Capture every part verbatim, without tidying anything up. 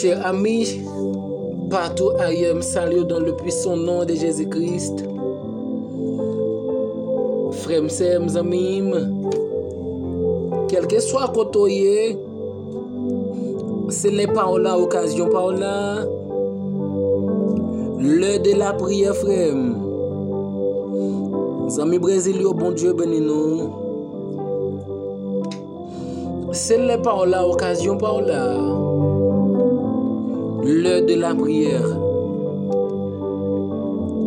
Chers amis, partout ailleurs, m salye w dans le puissant nom de Jésus-Christ. Frè m, sè m, zanmi m, kèlkeswa kote w ye, se lè pa w la, okazyon pa w la, lè de la priyè, frè m. Zanmi Brezil yo, Bondye beni nou. Se lè pa w la, okazyon pa w la. Lè de la priyè.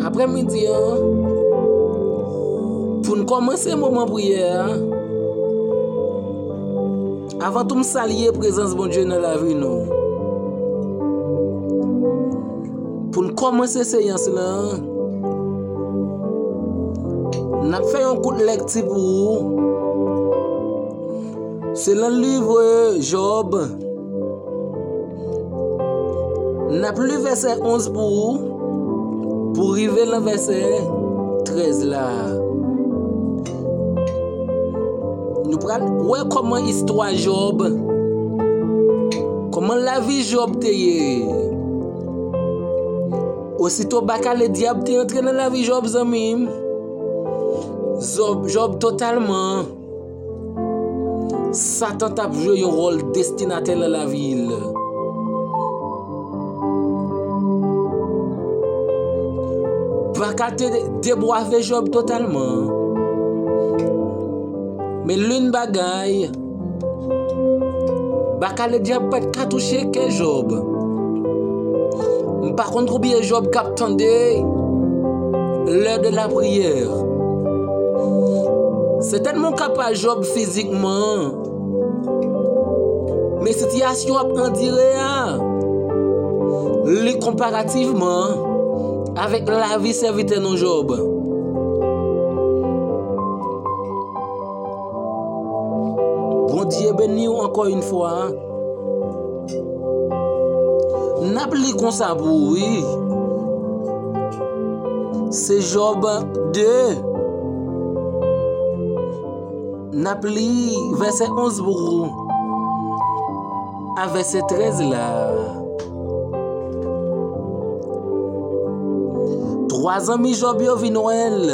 Aprè midi an, pou n kòmanse moman priyè a, avan tou m salye prezans Bondye nan lavi nou. Pou n kòmanse seyans lan, n ap fè yon kout lèkti pou ou. Se nan liv Jòb. N ap li vèsè onz pou ou, pou rive nan vèsè trèz la. Nou pral wè kòman istwa Jòb, kòman lavi Jòb te ye. Osito bakale dyab te antre nan lavi Jòb, zanmi m. Jòb, Jòb totalman Satan t ap jwe yon wòl destinatè nan lavi l. Bakal te debwave Jòb totalman. Men youn bagay, bakale dyab pa t ka touche kè Jòb. M pa konn konbyen Jòb k ap tande lè de la priyè. Sètènman w ka pa Jòb fizikman, men sitiyasyon w ap andire a, li konparativman avèk lavi sèvitè nou Jòb. Bondye beni w ankò yon fwa. N ap li konsa pou ou, wi. Se Jòb de. N ap li vèsè onz pou ou a vèsè trèz la. Twa zanmi Jòb yo vin wè l.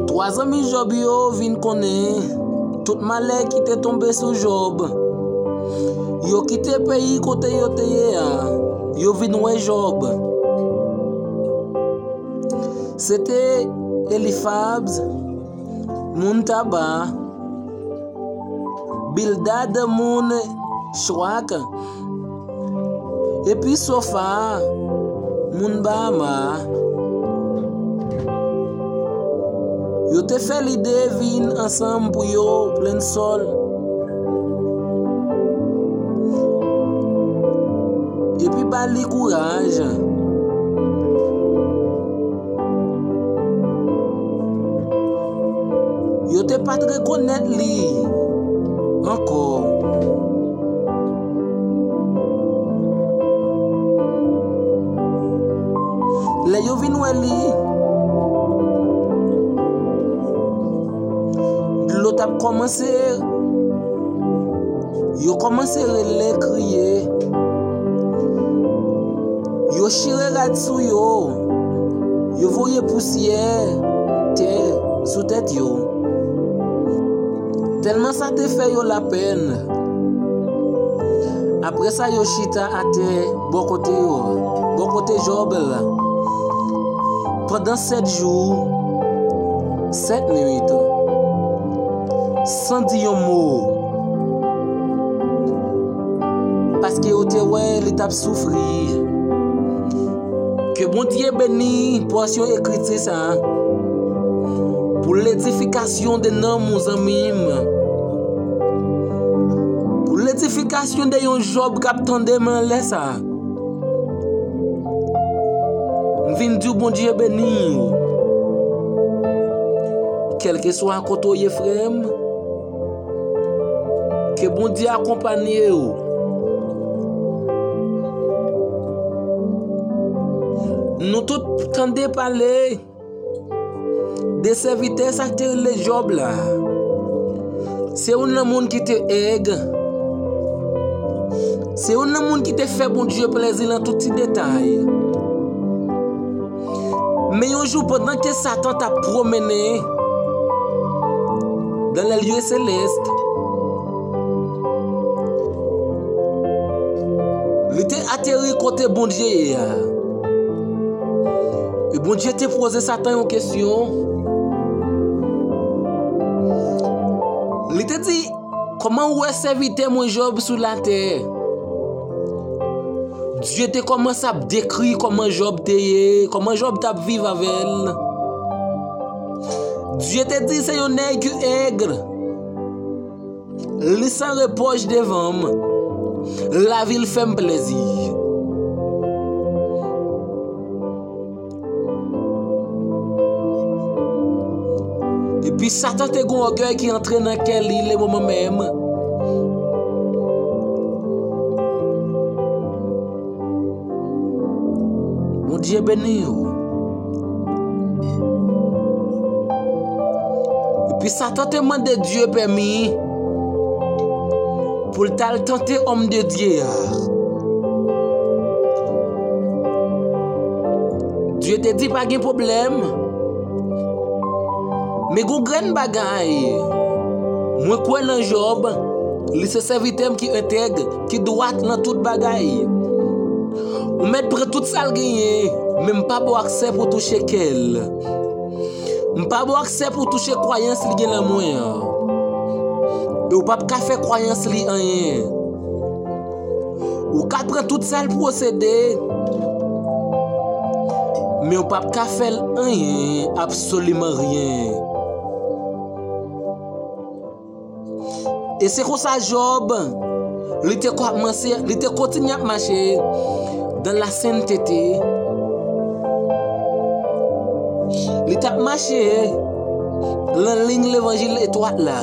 Twa zanmi Jòb yo vin konnen tout malè ki te tonbe sou Jòb. Yo kite peyi kote yo te ye a, yo vin wè Jòb. Se te Elifaz, moun Taba, Bildad, moun Chwak, epi Sofa, moun Baama. Yo te fè lide vin ansanm pou yo plenn sòl epi ba li kouraj. Yo te pa t rekonèt li ankò. Lè yo vin wè li, dlo t ap kòmanse, yo kòmanse rele, kriye. Yo chire rad sou yo. Yo voye pousyè tè sou tèt yo. Tèlman sa te fè yo lapèn. Apre sa, yo chita atè bò kote yo, bò kote Jòb la, pandan sèt jou, sèt nuit, san di yon mo, paske yo te wè li t ap soufri. Ke Bondye beni pòsyon ekriti sa a pou ledifikasyon de nanm ou, zanmi m, pou ledifikasyon de yon Jòb k ap tande m nan lè sa a. M vin di w Bondye beni w. Kèlkeswa kote w ye, frè m, ke Bondye akonpanye w. Nou tout tande pale de sèvitè sa k te rele Jòb la. Se youn nan moun ki te èg, Se youn nan moun ki te fè Bondye plèzi nan tout ti detay. Men yon jou, pandan ke Satan t ap pwomennen dans les lieux célestes, li te ateri kote Bondye ye a. E Bondye te poze Satan yon kesyon. Li te di, "Kòman ou wè sèvitè mwen Jòb sou latè?" Dye te kòmanse ap dekri kòman Jòb te ye, kòman Jòb t ap viv avè l. Dye te di se yon nèg ki èg. Li san repwòch devan m. Lavi l fè m plèzi. Epi Satan te gen yon ògèy ki antre nan kè li le moman menm. Bondye beni w. Epi Satan te mande Dye pèmi pou l t al tante òm de Dye a. Dye te di, "Pa gen pwoblèm. Men gon grenn bagay. Mwen kwè nan Jòb. Li se sèvitè m ki entèg, ki dwat nan tout bagay. Ou mèt pran tout sa l genyen, men m pa ba w aksè pou touche kè l. M pa ba w aksè pou touche kwayans li gen nan mwen an. E w p ap ka fè kwayans li anyen. Ou ka pran tout sa l posede, men w p ap ka fè l anyen, absoliman ryen." E se konsa Jòb, li te kòmanse, li te kontinye ap mache dans la sainteté. Li t ap mache nan liy levanjil etwat la.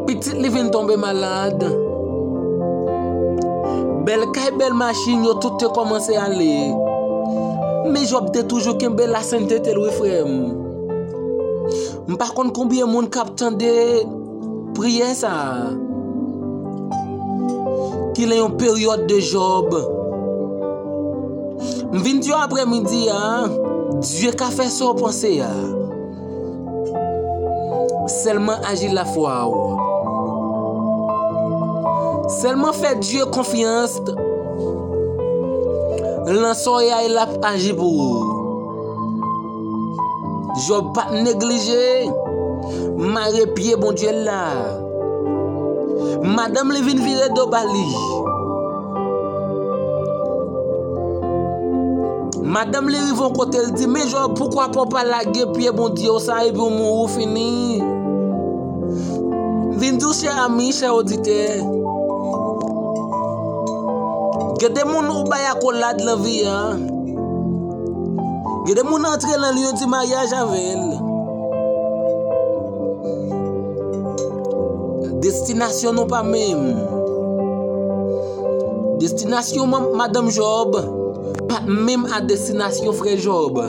Pitit li vin tonbe malad. Bèl kay, bèl machin, yo tout te kòmanse ale. Men Jòb te toujou kenbe la sainteté l, wi, frè m. M pa konn konbyen moun k ap tande priyè sa a, ki nan yon peryòd de Jòb. M vin di w aprèmidi a, Dye ka fè sa w panse a. Sèlman aji lafwa w. Sèlman fè Dye konfyans. Nan sa w ye a, l ap aji pou ou. Jòb pa t neglije mare pye Bondye l la. Madanm li vin vire do ba li. Madanm li rive yon kote, l di, "Men Jòb, poukwa pa w pa lage pye Bondye w sa epi w mouri, w fini?" Vin di w, chè ami, chè oditè, gen de moun ou bay akolad nan vi a. Gen de moun antre nan lyen di maryaj avè l. Destinasyon nou pa menm. Destinasyon ma-, madanm Jòb pa t menm a destinasyon frè Jòb.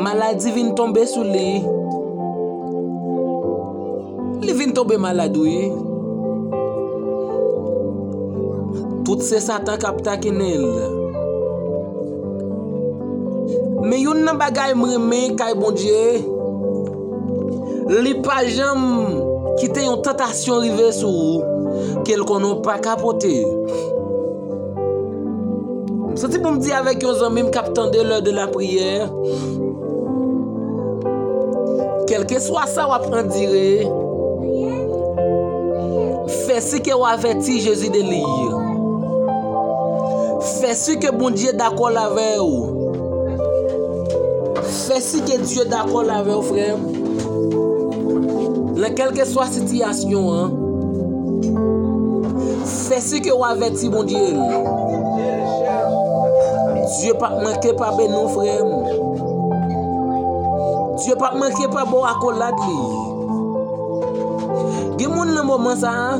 Maladi vin tonbe sou li. Li vin tonbe malad, wi. Tout se Satan k ap takinen l. Men youn nan bagay m renmen kay Bondye, li pa janm kite yon tantasyon rive sou ou ke l konnen w pa ka pote. M santi pou m di avèk yon zanmi m k ap tande lè de la priyè, kèlkeswa sa w ap andire, fè si ke w avèti Jezi de li. Fè si ke Bondye dakò avè w. Fè si ke Dye dakò avè w, frè m. Nan kèlkeswa sitiyasyon an, fè si ke w avèti Bondye. Dye p ap manke pa beni w, frè m. Dye p ap manke pa ba w akolad li. Gen moun nan moman sa a,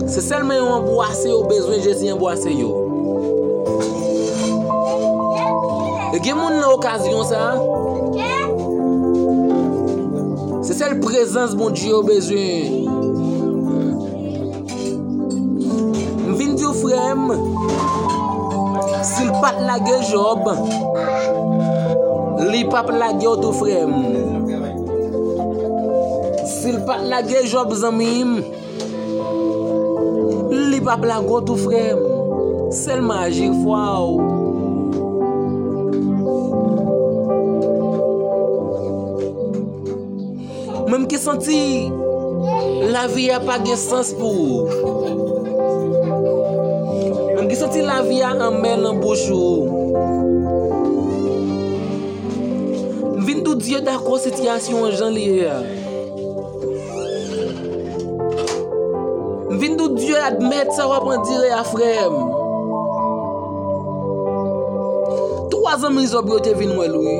se sèlman yon anbwase yo bezwen Jezi anbwase yo. E gen moun nan okazyon sa a, Se sèl prezans Bondye yo bezwen. M vin di w, frè m, si l pa t lage Jòb, li p ap lage w tou, frè m. Si l pa t lage Jòb, zanmi m, li p ap lage w tou, frè m. Sèlman aji fwa w. Menm ki santi lavi a pa gen sans pou ou. Menm ki santi lavi a anmè nan bouch ou. M vin di w Dye dakò sitiyasyon an jan li ye a. M vin di w Dye admèt sa w ap andire a, frè m. Twa zanmi Jòb yo te vin wè l, wi.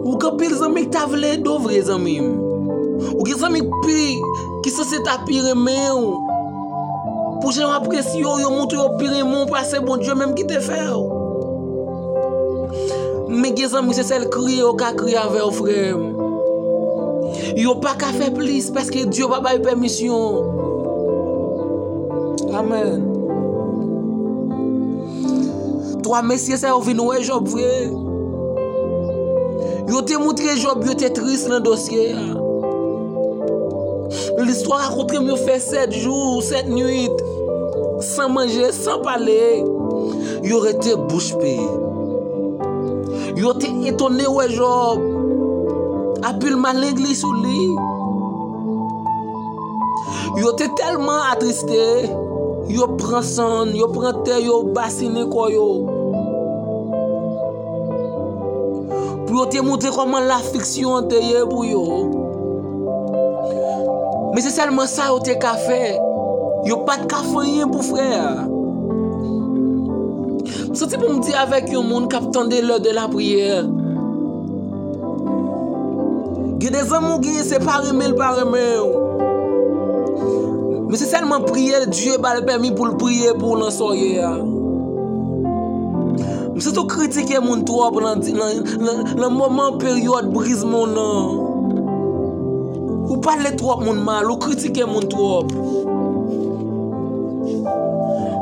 Ou gen anpil zanmi ki ta vle ede w vre, zanmi m. Ou gen zanmi ki pi, ki sanse ta pi renmen w. Pou jan yo apresye w, yo montre yo pi renmen w pase Bondye menm ki te fè w. Men gen zanmi, se sèl kriye yo ka kriye avè w, frè m. Yo pa ka fè plis paske Dye pa bay pèmisyon. Amèn. Twa mesye sa yo vin wè Jòb vre. Yo te montre Jòb yo te tris nan dosye a. Listwa rakonte m yo fè sèt jou, sèt nuit, san manje, san pale. Yo rete bouch bee. Yo te etone wè Jòb. Anpil maleng li sou li. Yo te tèlman atriste, yo pran sann, yo pran tè, yo basinen kò yo. Pou yo te montre kòman lafliksyon an te ye pou yo. Men se sèlman sa yo te ka fè. Yo pa t ka fè anyen pou frè a. M santi pou m di avèk yon moun k ap tande lè de la priyè. Gen de zanmi w genyen, se pa renmen l pa renmen w. Men se sèlman priye, Dye ba l pèmi pou l priye pou w nan sa w ye a. M santi w kritike moun twòp nan, nan, nan, nan moman peryòd brizman w nan. Ou pale twòp moun mal, ou kritike moun twòp.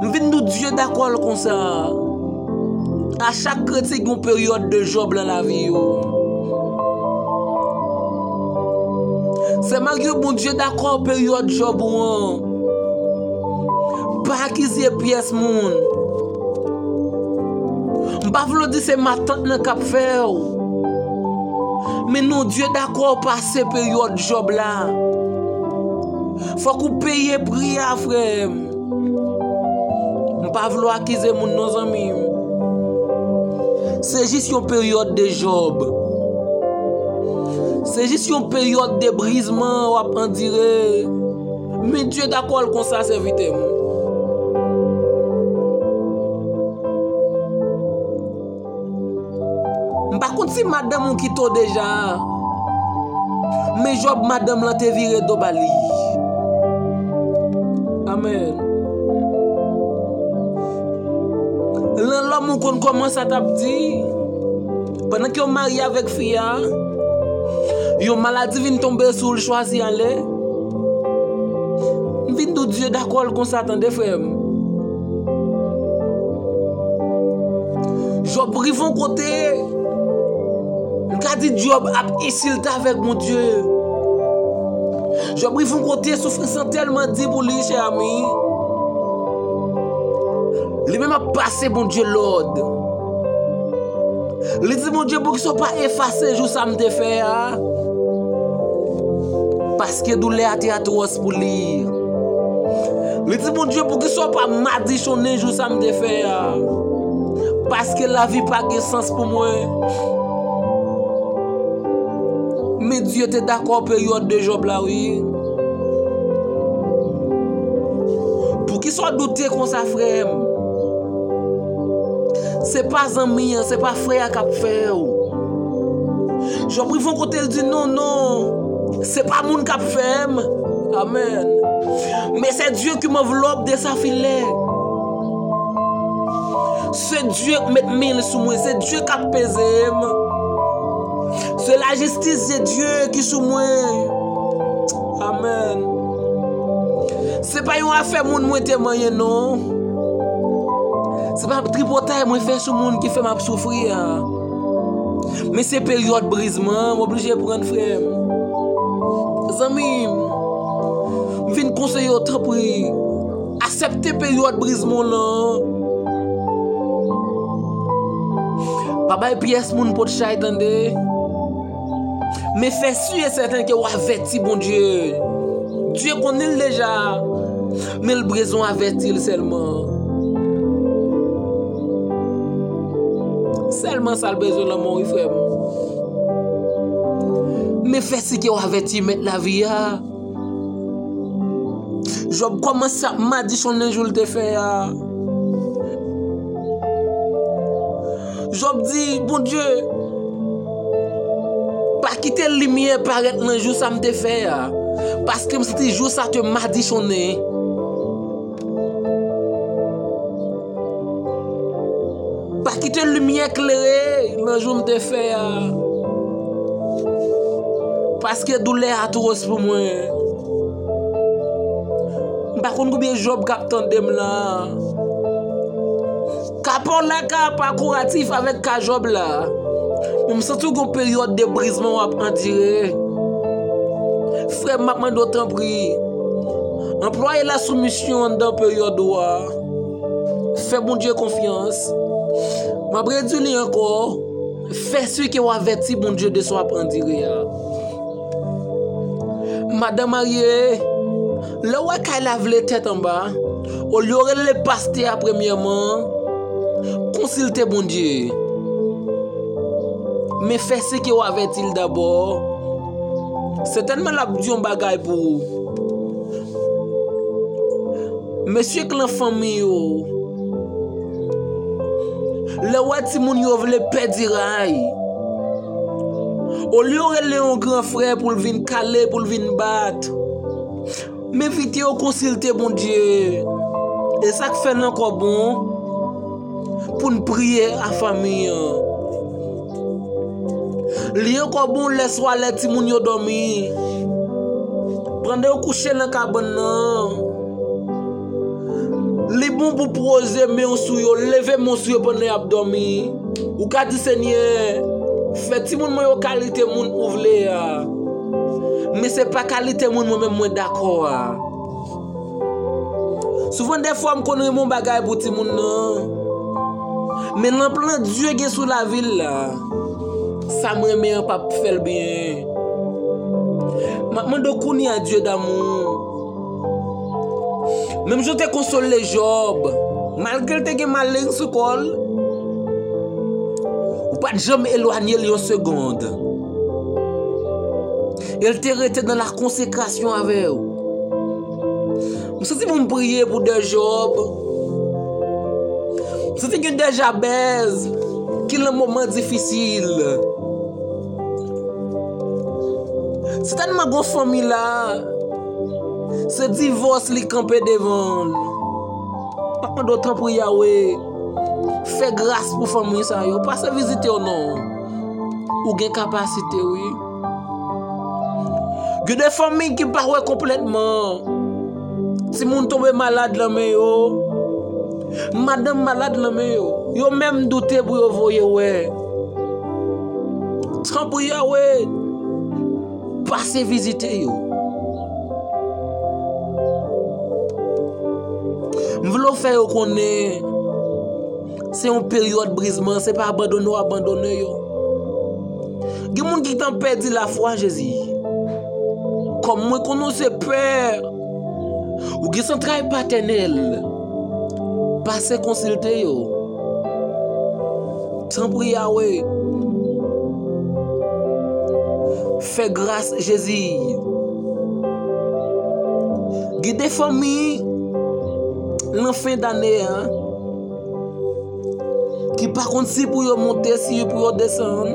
M vin di w Dye dakò l konsa. A chak kretyen gen yon peryòd de Jòb nan lavi yo. Sè Mario, Bondye dakò peryòd Jòb ou an. Pa akize pyès moun. M pa vle w di se matant nan k ap fè w. Men non, Dye dakò pase peryòd Jòb la. Fòk ou peye pri a, frè m. M pa vle w akize moun non, zanmi m. Se jis yon peryòd de Jòb. Se jis yon peryòd de brizman w ap andire. Men Dye dakò l konsa, sèvitè m. M pa konn si madanm ou kite w deja. Men Jòb, madanm lan te vire do ba li. Amèn. Lanlòm ou konn kòman sa t ap di. Pandan ke w marye avèk fi a, yon maladi vin tonbe sou l, chwazi ale. M vin di w Dye dakò l konsa, tande, frè m. Jòb rive yon kote, m ka di Jòb ap ensilte avèk Bondye. Jòb rive yon kote, soufrans lan tèlman di pou li, chè ami. Li menm ap pase Bondye lòd. Li di Bondye, poukisa w pa efase jou sa m te fè a? Paske doulè a te atwòs pou li. Li di Bondye, poukisa w pa madichonnen jou sa m te fè a? Paske lavi pa gen sans pou mwen. Men Dye te dakò peryòd de Jòb la, wi. Poukisa w doute konsa, frè m? Se pa zanmi an, se pa frè a k ap fè w. Jòb rive yon kote, l di, non, non, se pa moun k ap fè m. Amèn. Men se Dye ki m anvlòp de sa filè. Se Dye k met men l sou mwen, se Dye k ap peze m. Se lajistis de Dye ki sou mwen. Amèn. Se pa yon afè moun mwen te manyen, non. Se pa tripotay mwen fè sou moun ki fè m ap soufri a. Men se peryòd brizman, m oblije pran, frè m. Zanmi m, m vin konseye w, tanpri, aksepte peryòd brizman w lan. Pa bay pyès moun pot chay, tande. Men fè si e sèten ke w avèti Bondye. Dye konnen l deja, men l bezwen w avèti l sèlman. Sèlman sa l bezwen, lanmò, wi, frè m. Men fè si ke w avèti Mèt lavi a. Jòb kòmanse ap madichonnen jou l te fè a. Jòb di, Bondye, pa kite limyè parèt nan jou sa m te fè a, paske m santi jou sa te madichonnen. Pa kite limyè klere nan jou m te fè a, paske doulè atwòs pou mwen. M pa konn konbyen Jòb k ap tande m la. Ka pa w la ka pa kouratif avèk ka Jòb la. Men m santi w gen peryòd de brizman w ap andire. Frè m, m ap mande w tanpri, anplwaye lasoumisyon anndan peryòd ou a. Fè Bondye konfyans. M ap redi li ankò. Fè si ke w avèti Bondye de sa w ap andire a. Madanm marye, lè w wè kay la vle tèt anba, olye w rele pastè a premyèman, konsilte Bondye. Men fè si ke w avèti l dabò. Sètènman, l ap di yon bagay pou ou. Mesye k lan fanmi yo, lè w wè timoun yo vle pèdi ray, olye w rele yon gran frè pou l vin kale, pou l vin bat, m envite w konsilte Bondye. E sa k fè l ankò bon pou n priye a fanmi an. Li ankò bon lèswa lè timoun yo dòmi. Pandan yo kouche nan kabann nan, li bon pou poze men w sou yo, leve men w sou yo pandan y ap dòmi. Ou ka di, Senyè, fè timoun mwen yo kalite moun ou vle a. Men se pa kalite moun mwen menm mwen dakò a. Souvan dèfwa m konn renmen yon bagay pou timoun nan. Men nan plan Dye gen sou lavi l la, sa m renmen an p ap fè l byen. M ap mande w kounye a, Dye damou, menm jan w te konsole Jòb, malgre l te gen maleng sou kò l, ou pa t janm elwanye l yon segonn. E l te rete nan lakonsekrasyon avè w. M santi pou m priye pou de Jòb. M santi gen de Jabèz ki nan moman difisil. Sètènman, gon fanmi la, se divòs li kanpe devan l. M ap mande w, tanpri, Yawe, fè gras pou fanmi sa yo. Pase vizite yo non. Ou gen kapasite, wi. Gen de fanmi ki pa wè konplètman. Timoun tonbe malad nan men yo. Madanm malad nan men yo. Yo menm doute pou yo voye wè. Tanpri, Yawe, pase vizite yo. M vle w fè yo konnen se yon peryòd brizman, se pa abandone w abandone yo. Gen moun ki gentan pèdi lafwa, Jezi. Kòm mwen konnen w se pè, ou gen zantray patènèl, pase konsilte yo. Tanpri, Yawe. Fè gras, Jezi. Gen de fanmi nan fen dane a ki pa konn si pou yo monte, si pou yo desann.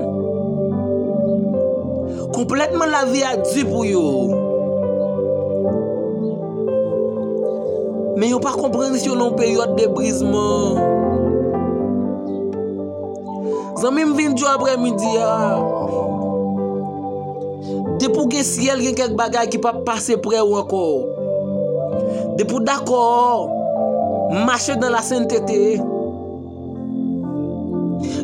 Konplètman, lavi a di pou yo. Men yo pa konprann si yo nan yon peryòd de brizman. Zanmi m vin di w aprèmidi a, Depi w gen syèl, gen kèk bagay ki p ap pase prè w ankò. Depi w dakò mache nan lasentete,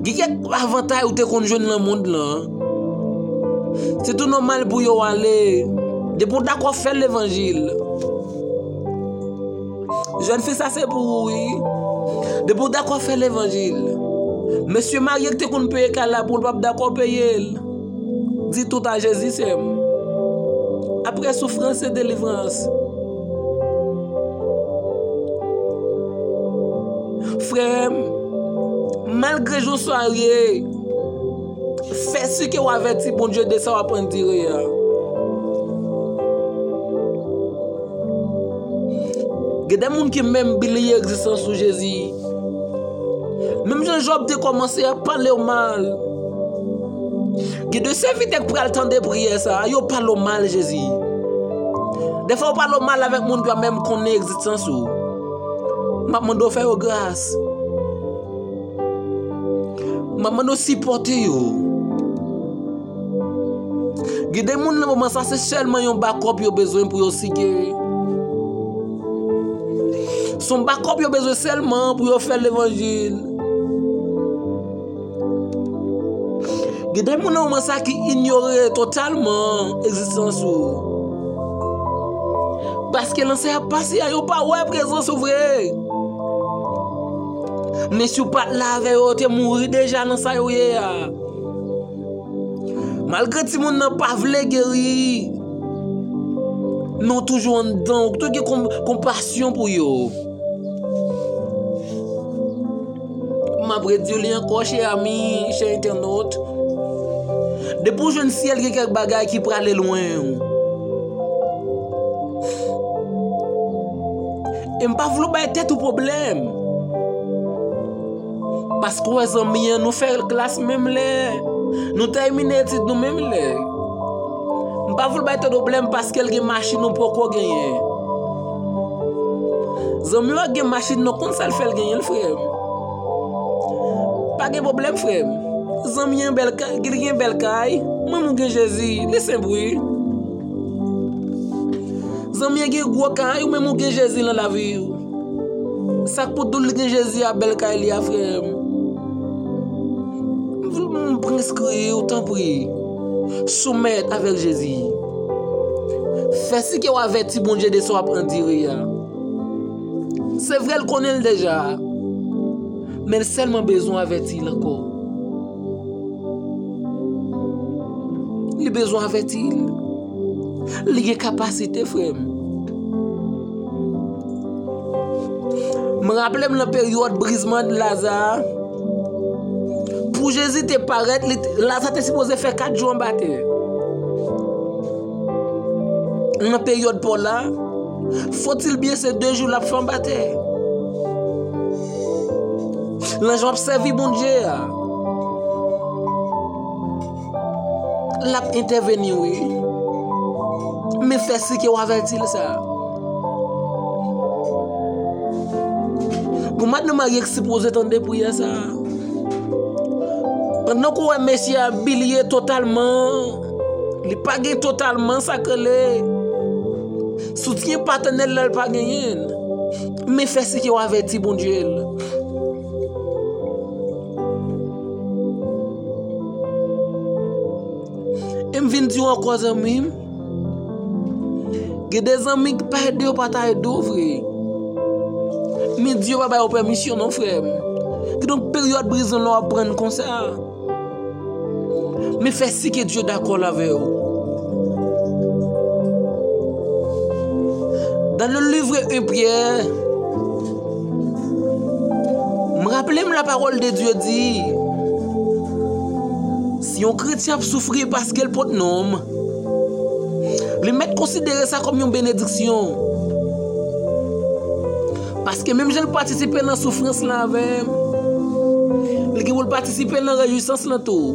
gen kèk avantay ou te konn jwenn nan mond lan, se tou nòmal pou yo ale. Depi w dakò fè levanjil, jèn fi sa se pou ou, wi. Depi w dakò fè levanjil, mesye marye ki te konn peye kay la pou l p ap dakò peye l. Di tout a Jezi, sè m. Apre soufrans se delivrans. Frè m, malgre jan sa ye, fè si ke w avèti Bondye de sa w ap andire a. Gen de moun ki menm bliye egzistans ou, Jezi. Menm jan Jòb te kòmanse ap pale w mal. Gen de sèvitè k pral tande priyè sa a, yo pale w mal, Jezi. Dèfwa yo pale w mal avèk moun ki pa menm konnen egzistans ou. M ap mande w fè yo gras. M ap mande w sipòte yo. Gen de moun nan moman sa se sèlman yon bakòp yo bezwen pou yo sige. Se yon bakòp yo bezwen sèlman pou yo fè levanjil. Gen de moun nan moman sa ki inyore totalman egzistans ou. Paske nan sa y ap pase a, yo pa wè prezans ou vre. Men si w pa t la avè yo, yo te mouri deja nan sa yo ye a. Malgre timoun nan pa vle geri, men w toujou anndan, w toujou gen kon-, konpasyon pou yo. M ap redi w li ankò, chè ami, chè entènot. Depi w jwenn syèl, gen kèk bagay ki prale lwen w. E m pa vle w bay tèt ou pwoblèm. Paske w wè zanmi an, nou fè klas menm lè. Nou tèmine etid nou menm lè. M pa vle w bay tèt ou pwoblèm paske l gen machin ou poko genyen. Zanmi w a gen machin nan, konn sa l fè l genyen l, frè m. Pa gen pwoblèm, frè m. Zanmi an bèl kay, li gen bèl kay. Mwen, mwen gen Jezi, li senp wi. Zanmi an gen gwo kay, ou menm ou gen Jezi nan lavi w. Sa k pou di w li gen Jezi a, bèl kay li a, frè m. M vle m preskri w, tanpri. Soumèt avèk Jezi. Fè si ke w avèti Bondye de sa w ap andire a. Se vre, l konnen l deja. Men l sèlman bezwen avèti l ankò. Li bezwen avèti l. Li gen kapasite, frè m. M raple m nan peryòd brizman Laza, pou Jezi te parèt, li, Laza te sipoze fè kat jou anba tè. Nan peryòd pa w la, fòtil byen se de jou l ap fè anba tè. Nan jan w ap sèvi Bondye a, l ap entèveni, wi. Men fè si ke w avèti l sa. Gon madanm marye k sipoze tande priyè sa. Pandan ke w wè mesye a bliye totalman, li pa gen totalman sa k rele soutyen patènèl la, l pa genyen l. Men fè si ke w avèti Bondye l. E m vin di w ankò, zanmi m, gen de zanmi ki pa ede w, pa ta ede w vre. Men Dye pa ba yo pèmisyon non, frè m. Kidonk, peryòd brizman la w ap pran konsa. Men fè si ke Dye dakò avè w. Dans le livre un Pierre, m raple m la parole de Dieu di, si yon kretyen ap soufri paske l pot non m, li mèt konsidere sa kòm yon benediksyon. Paske menm jan l patisipe nan soufrans lan avè m, li gen pou l patisipe nan rejwisans lan tou.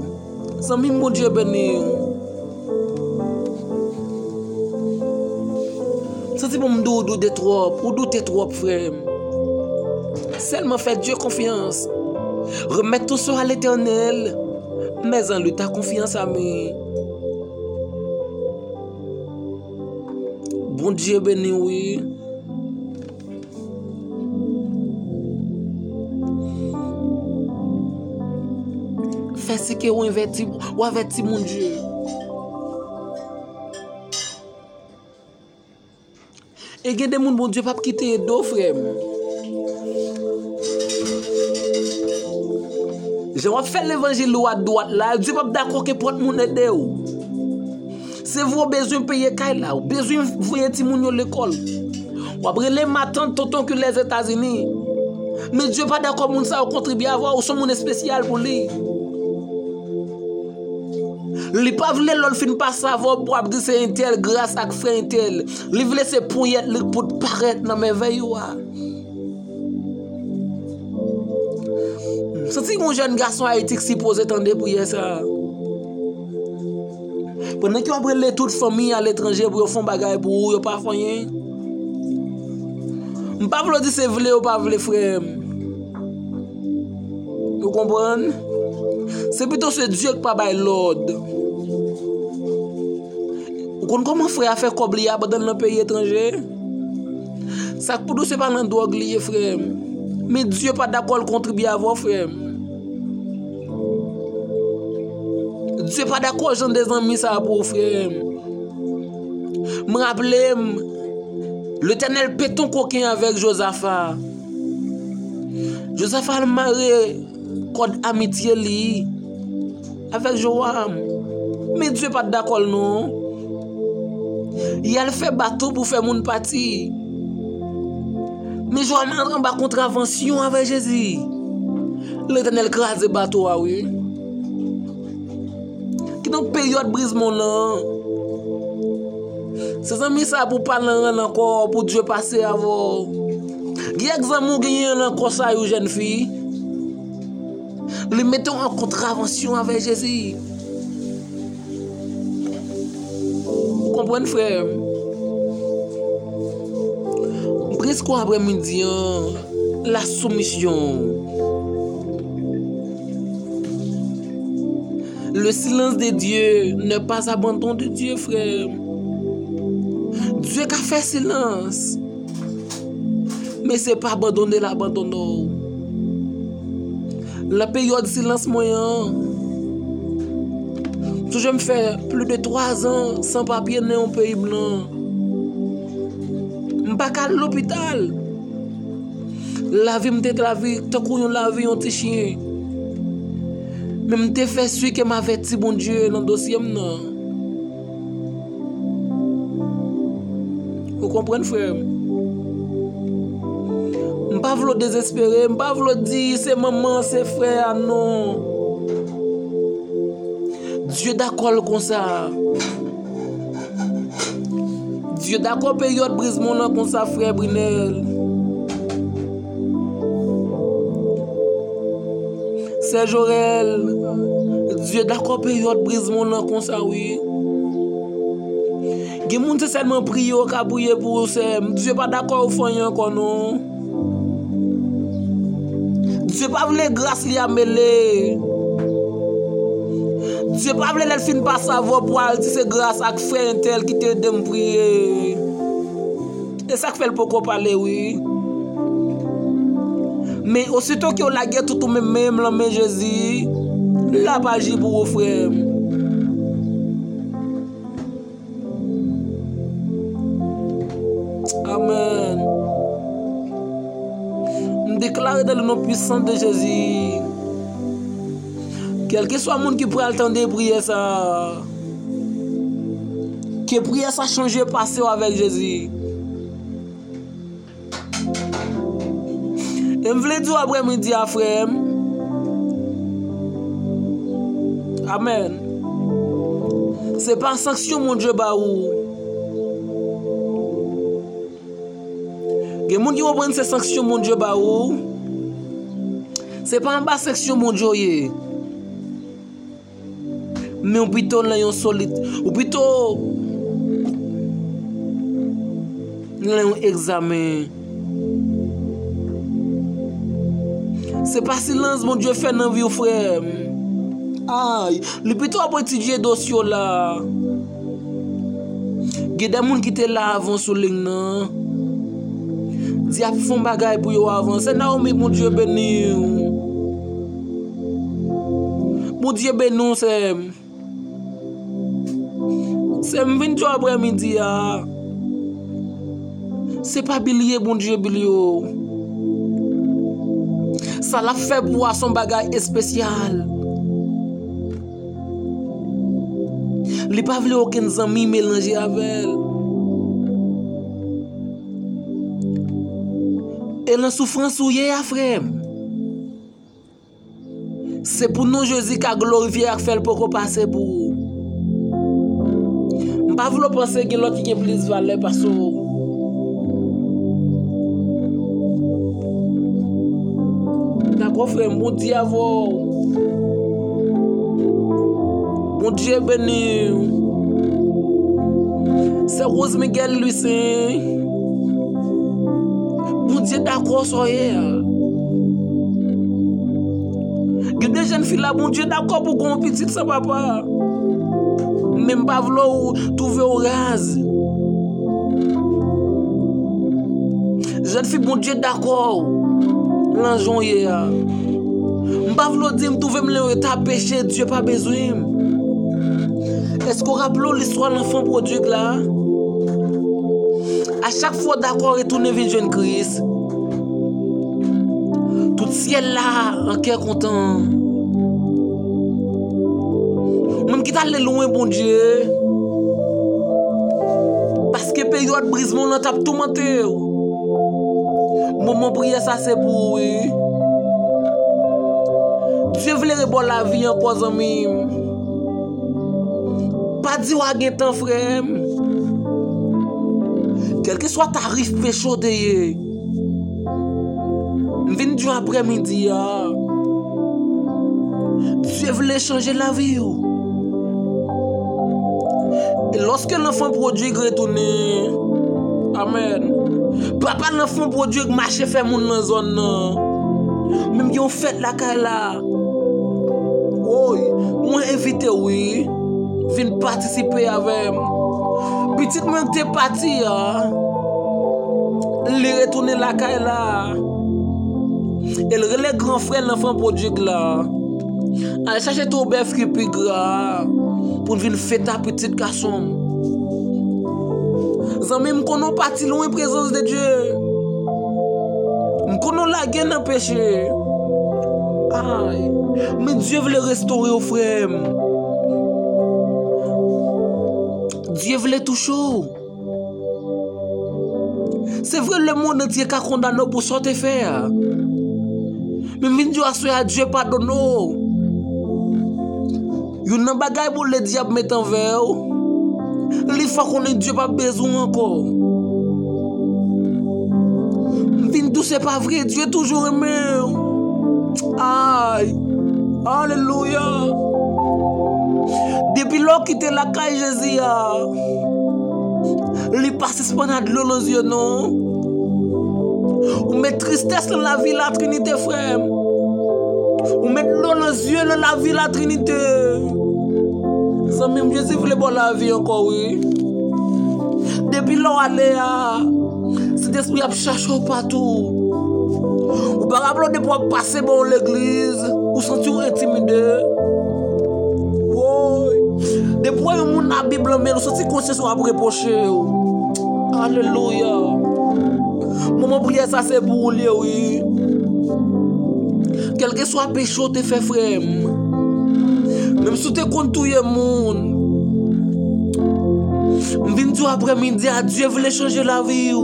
Zanmi m, Bondye beni w. M santi pou m di w, ou doute twòp, ou doute twòp, frè m. Sèlman fè Dye konfyans. Remet tout ça à l'Éternel, mais en lui ta confiance, ami. Bondye beni w, wi. Fè si ke w avèti, w avèti Bondye. E gen de moun Bondye p ap kite ede w, frè m. Jan w ap fè levanjil ou a dwat la, Dye p ap dakò ke pòt moun ede w. Se vre w bezwen peye kay la, ou bezwen voye timoun yo lekòl. W ap rele matant, tonton ki Lèzetazini. Men Dye pa dakò moun sa yo kontribye avè w, ou se yon moun espesyal pou li. Li pa vle lè l fin pase avè w pou ap di se entèl gras ak frè entèl. Li vle se ponyèt li pou t parèt nan mèvèy ou a. M santi yon jèn gason Ayiti k sipoze tande priyè sa a. Pandan ke w ap rele tout fanmi aletranje pou yo fè yon bagay pou ou, yo pa fè anyen. M pa vle w di se vle ou pa vle, frè m. Ou konprann? Se pito se Dye k pa bay lòd. Ou konn kòman frè a fè kòb li a pandan l nan peyi etranje? Sa k pou di w se pa nan dwòg li ye, frè m. Men Dye pa dakò l kontribye avè w, frè m. Dye pa dakò jan de zanmi sa a pou ou, frè m. M raple m, Letènèl pete yon koken avèk Jozafa. Jozafa al mare kòd amitye li avèk Jowam. Men Dye pa t dakò l non. Y al fè bato pou fè moun pati. Men Jowam antre anba kontravansyon avèk Jezi. Letènèl kraze bato a, wi. Kidonk, peryòd briz monn nan, se zanmi sa a pou pa nan rann ankò, pou Dye pase avè w. Gen kèk zanmi w genyen nan kò sa yo, jèn fi. Li mete w an kontravansyon avèk Jezi. Ou konprann, frè m? Prensip kou aprèmidi an, la soumission. Le silence de Dieu n'est pas abandon de Dieu, frè. Dye ka fè silans, men se pa abandone l abandone w. Nan peryòd silans mwen an, m sonje m fè plis de twa zan san papye nan yon peyi blan. M pa ka al lopital. Lavi m te lavi tankou yon lavi yon ti chen. Men m te fè si ke m avèti Bondye nan dosye m nan. Ou konprann, frè m? M pa vle w dezespere, m pa vle w di se manman, se frè a, non. Dye dakò l konsa. Dye dakò peryòd briz monn nan konsa, frè Brinel. Sè Jorèl, Dye dakò peryòd briz monn nan konsa, wi. Gen moun se sèlman priye yo ka priye pou ou, sè m. Dye pa dakò ou fè anyen ankò, non. Dye pa vle gras li a mele. Dye pa vle lè l fin pase avè w pou al di se gras ak frè entèl ki te ede m priye. E sa k fè l poko pale, wi. Men osito ke w lage tout ou menm men m lan men Jezi, l ap aji pou ou, frè m. Amèn. M deklare dans le nom puissant de Jésus, kèlkeswa moun ki pral tande priyè sa a, ke priyè sa chanje pase w avèk Jezi. E m vle di w aprèmidi a, frè m. Amèn. Se pa sanksyon Bondye ba ou. Gen moun ki konprann se sanksyon Bondye ba ou. Se pa anba sanksyon Bondye w ye. Men ou pito nan yon solit, ou pito nan yon egzamen. Se pa silans Bondye fè nan vi w, frè m. Ay, li pito ap etidye dosye w la. Gen de moun ki te la avan sou liy nan. Di ap fè yon bagay pou yo avan. Sè Naomi, Bondye beni w. Bondye beni w, sè m. Sè m, vin di w aprè midi a. Se pa bilye Bondye bilye w. Sa l ap fè pou w a se yon bagay espesyal. Li pa vle okenn zanmi melanje avè l. E nan soufrans ou ye a, frè m, se pou non Jezi ka glorifye ak fè l poko pase pou ou. M pa vle w panse gen lòt ki gen plis valè pase w. Dakò, frè m, Bondye avè w. Bondye beni w. Sè Rose Miguel Lucien, Bondye dakò sa w ye a. Gen de jèn fi la, Bondye dakò pou gen yon pitit san papa. Men m pa vle w twouve w raz. Jèn fi, Bondye dakò w lan jan w ye a. M pa vle w di m twouve m lan eta peche, Dye pa bezwen m. Èske w raple w listwa lanfan pwodig la? A chak fwa w dakò retounen vin jwenn Kris, tout syèl la an kè kontan. Ou menm ki t ale lwen Bondye, paske peryòd brizman w lan t ap toumante w. Moman priyè sa se pou ou, wi. Dye vle rebò lavi ankò, zanmi m. Pa di w a gen tan, frè m. Kèlkeswa tarif peche w te ye, m vin di w aprè midi a, Dye vle chanje lavi w. E lòske lanfan pwodig retounen, amèn, papa lanfan pwodig mache fè moun nan zòn nan. Menm gen yon fèt lakay la. Woy, mwen envite w, wi. Vin patisipe avè m. Pitit mwen ki te pati a, li retounen lakay la. E l rele gran frè l, lanfan pwodig la. Al chache twou bèf ki pi gra a pou n vin fete a pitit gason m. Zanmi m, konnen w pati lwen prezans de Dye. M konnen w lage nan peche. Ay, men Dye vle restore w, frè m. Dye vle touche w. Se vre, lemonn antye ka kondane w pou sa w te fè a. Men m vin di w aswè a, Dye padone w. Youn nan bagay bon ledyab mete anvè w, li fè w konnen Dye p ap bezwen w ankò. M vin di w se pa vre, Dye toujou renmen w. Ay, alelouya. Depi lè w kite lakay Jezi a, li pa sispann a dlo nan zye non. Ou met tristès nan lavi Latrinite, frè m. Ou met dlo nan zye nan lavi Latrinite. Zanmi m, Jezi vle ba w lavi ankò, wi. Depi lè w ale a, Sentespri ap chache w patou. Ou pa raple w depi w ap pase bò yon legliz, ou santi w entimide. Woy! Depi w wè yon moun nan Bib lan men l, ou santi konsyans ou ap repwoche w. Alelouya! Moman priyè sa se pou ou l ye, wi. Kèlkeswa peche w te fè, frè m, menm si w te konn touye moun, m vin di w aprè midi a, Dye vle chanje lavi w.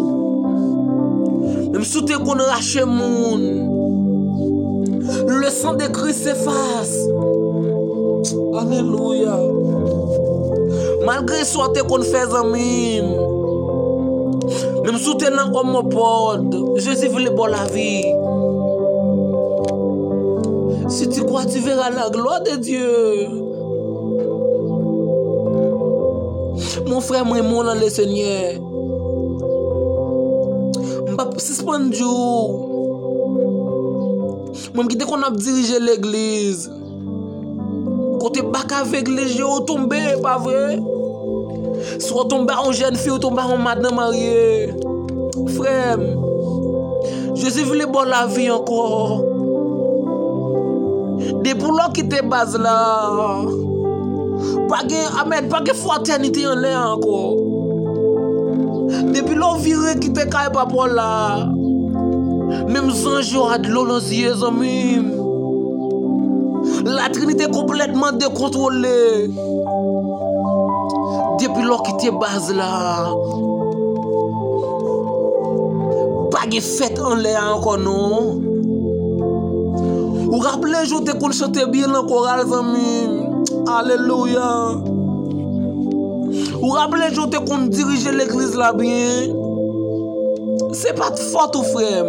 Menm si w te konn rache moun, le sang de Christ efface. Alelouya. Malgre sa w te konn fè, zanmi m, menm si w te nan òm pòd, Jezi vle ba w lavi. Si tu crois, tu verras la gloire de Dieu. Mon frè, mwen renmen w nan Lesenyè. M p ap sispann di w, mwen ki te konn ap dirije legliz, kote bak avèg leje yo tonbe, pa vre? Si w tonbe a yon jèn fi, ou tonbe a yon madanm marye, frè m, Jezi vle ba w lavi ankò. Depi lè w kite baz la, pa gen, amèn, pa gen fratènite anlè a ankò. Depi lè w vire kite kay papa w la, menm zanj yo a dlo nan zye, zanmi m. Latrinite konplètman dekontwole. Depi lè w kite baz la, pa gen fèt anlè a ankò non. Ou raple jou w te konn chante byen nan koral, zanmi m? Alelouya. Ou raple jou w te konn dirije legliz la byen? Se pa t fòt ou, frè m.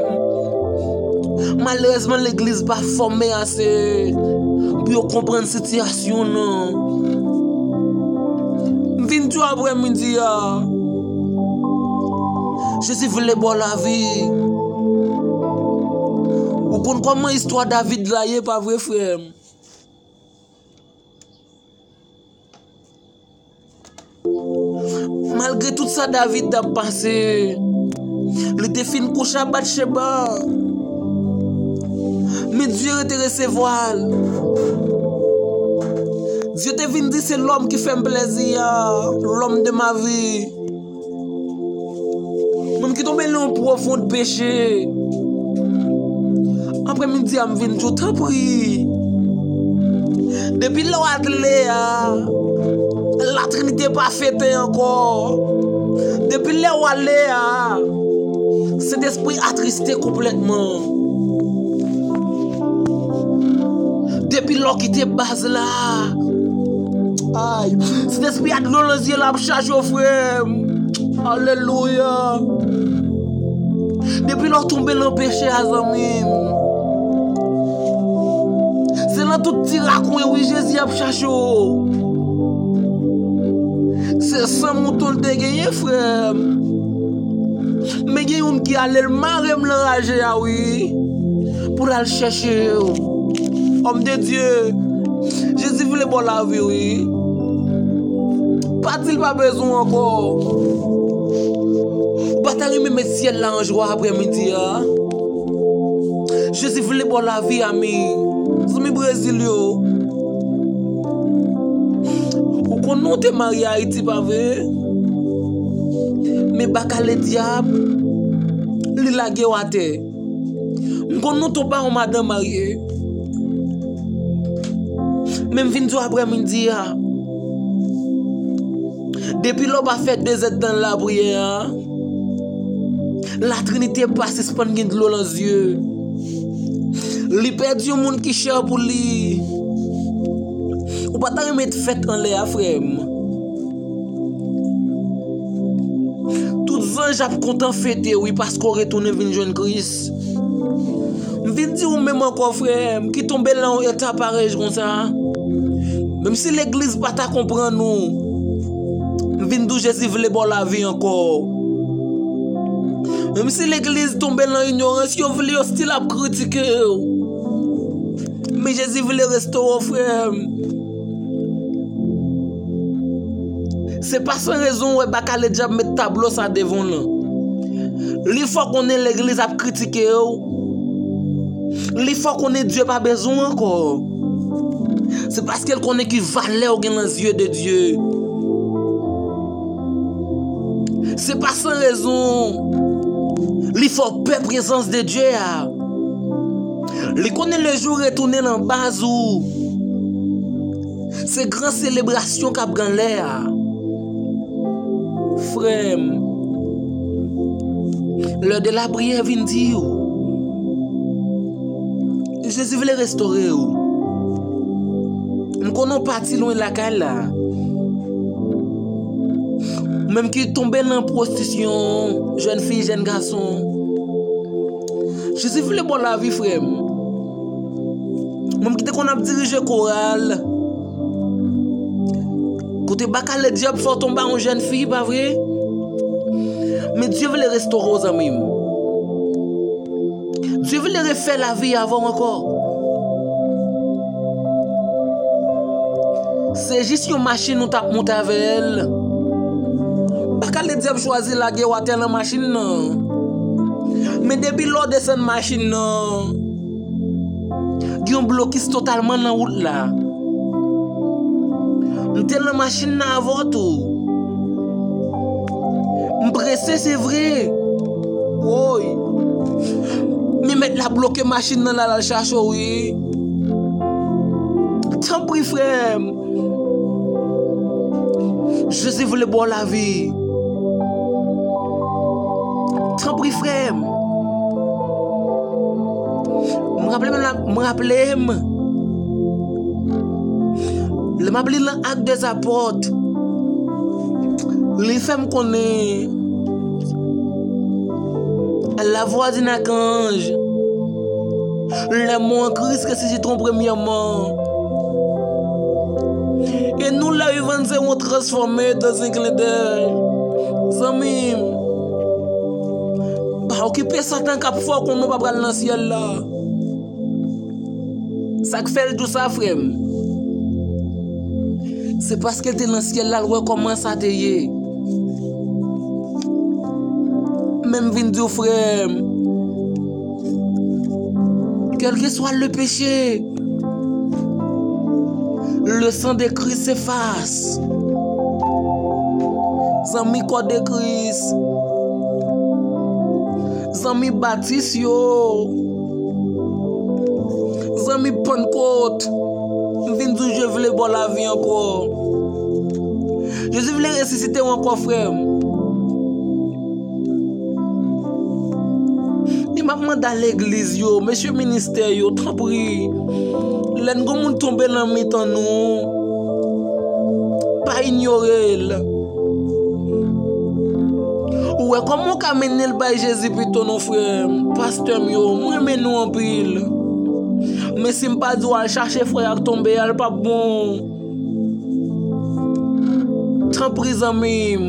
Malerezman, legliz pa fòme ase pou yo konprann sitiyasyon nan. M vin di w aprèmidi a, Jezi vle ba w lavi. Ou konn kòman istwa David la ye, pa vre, frè m? Malgre tout sa David t ap pase, li te fin kouche a Batcheba. Men Dye te resevwa l. Dye te vin di, se lòm ki fè m plezi a, l'homme de ma vie. Moun ki tonbe nan yon pwofon peche. Aprèmidi a, m vin di w, tanpri. Depi lè w ale a, Latrinite pa fete ankò. Depi lè w ale a, Sentespri atriste konplètman. Depi lè w kite baz la, ay, Sentespri a dlo nan zye l ap chache w, frè m. Alelouya. Depi lè w tonbe nan peche a, zanmi m, se nan tout ti rakwen, wi, Jezi ap chache w. Se san mouton l te genyen, frè m. Men gen youn ki ale, l mare m nan raje a, wi, pou l al chèche w. Homme de Dieu, Jezi vle ba w lavi, wi. Pa di l pa bezwen w ankò. Ou pa ta renmen met syèl la an jwa aprèmidi a? Jezi vle ba w lavi, ami. Zanmi Brezil yo, ou konn nou te marye Ayiti, pa vre? Men baka ledyab, li lage w atè. M konn nou tonbe a yon madanm marye. Men m vin di w aprèmidi a, depi lè w pa fè dezèdtan lapriyè a, Latrinite pa sispann gen dlo nan zye. Li pèdi yon moun ki chè pou li. Ou pa ta renmen t fèt anlè a, frè m? Tout zanj ap kontan fete, wi, paske w retounen vin jwenn Kris. M vin di ou menm ankò, frè m, ki tonbe nan yon eta parèy konsa. Menm si legliz pa ta konprann ou, m vin di w Jezi vle ba w lavi ankò. Menm si legliz tonbe nan inyorans, yo vle, yo still ap kritike w. Men Jezi vle restore w, frè m. Se pa san rezon w wè baka ledyab met tablo sa devan w lan. Li fè w konnen legliz ap kritike w. Li fè w konnen Dye pa bezwen w ankò. Se paske l konnen ki valè w gen nan zye de Dye. Se pa san rezon li fè w pè prezans de Dye a. Li konnen le jou retounen nan baz ou, se gran selebrasyon k ap gen lè a. Frè m, lè de lapriyè vin di w, Jezi vle restore w. M konnen w pati lwen lakay la. Ou menm ki tonbe nan pwostisyon, jèn fi, jèn gason. Jezi vle ba w lavi, frè m. Mwen ki te konn ap dirije koral. Kote baka ledyab fè w tonbe a yon jèn fi, pa vre? Men Dye vle restore w, zanmi m. Dye vle refè lavi avè w ankò. Se jis yon machin ou t ap monte avè l. Pa ka le dyab chwazi lage w atè nan machin nan. Men depi lè w desann machin nan, gen yon blokis totalman nan wout la. M te nan machin nan avè w tou. M prese, se vre. Woy. Men mèt la bloke machin nan la, l al chache w, wi. Tanpri, frè m. Jezi vle ba w lavi. Tanpri, frè m. M raple m, m raple m. Lè m ap li nan Actes des Apôtres, li fè m konnen la voix d'un archange, les mots en Christ ressusciteront premièrement. Et nous, les vivants, serons transformés dans un clin d'œil. Zanmi m, pa okipe Satan k ap fè w konnen w pa pral nan syèl la. Sa k fè l di w sa, frè m? Se paske l te nan syèl la, l wè kòman sa te ye. Men m vin di w, frè m, quel que soit le péché, le sang de Christ s'efface. Zanmi kò de Kris, zanmi batis yo, zanmi Pannkot, m vin di w, Jezi vle ba w lavi ankò. Jezi vle resisite w ankò, frè m. E m ap mande a legliz yo, mesye ministè yo, tanpri, lè n gon moun tonbe nan mitan nou, pa inyore l. Ou wè kòman w ka mennen l bay Jezi pito non, frè m, pastè m yo, m renmen nou anpil. Men si m pa di w al chache frè a k tonbe a, l p ap bon. Tanpri, zanmi m.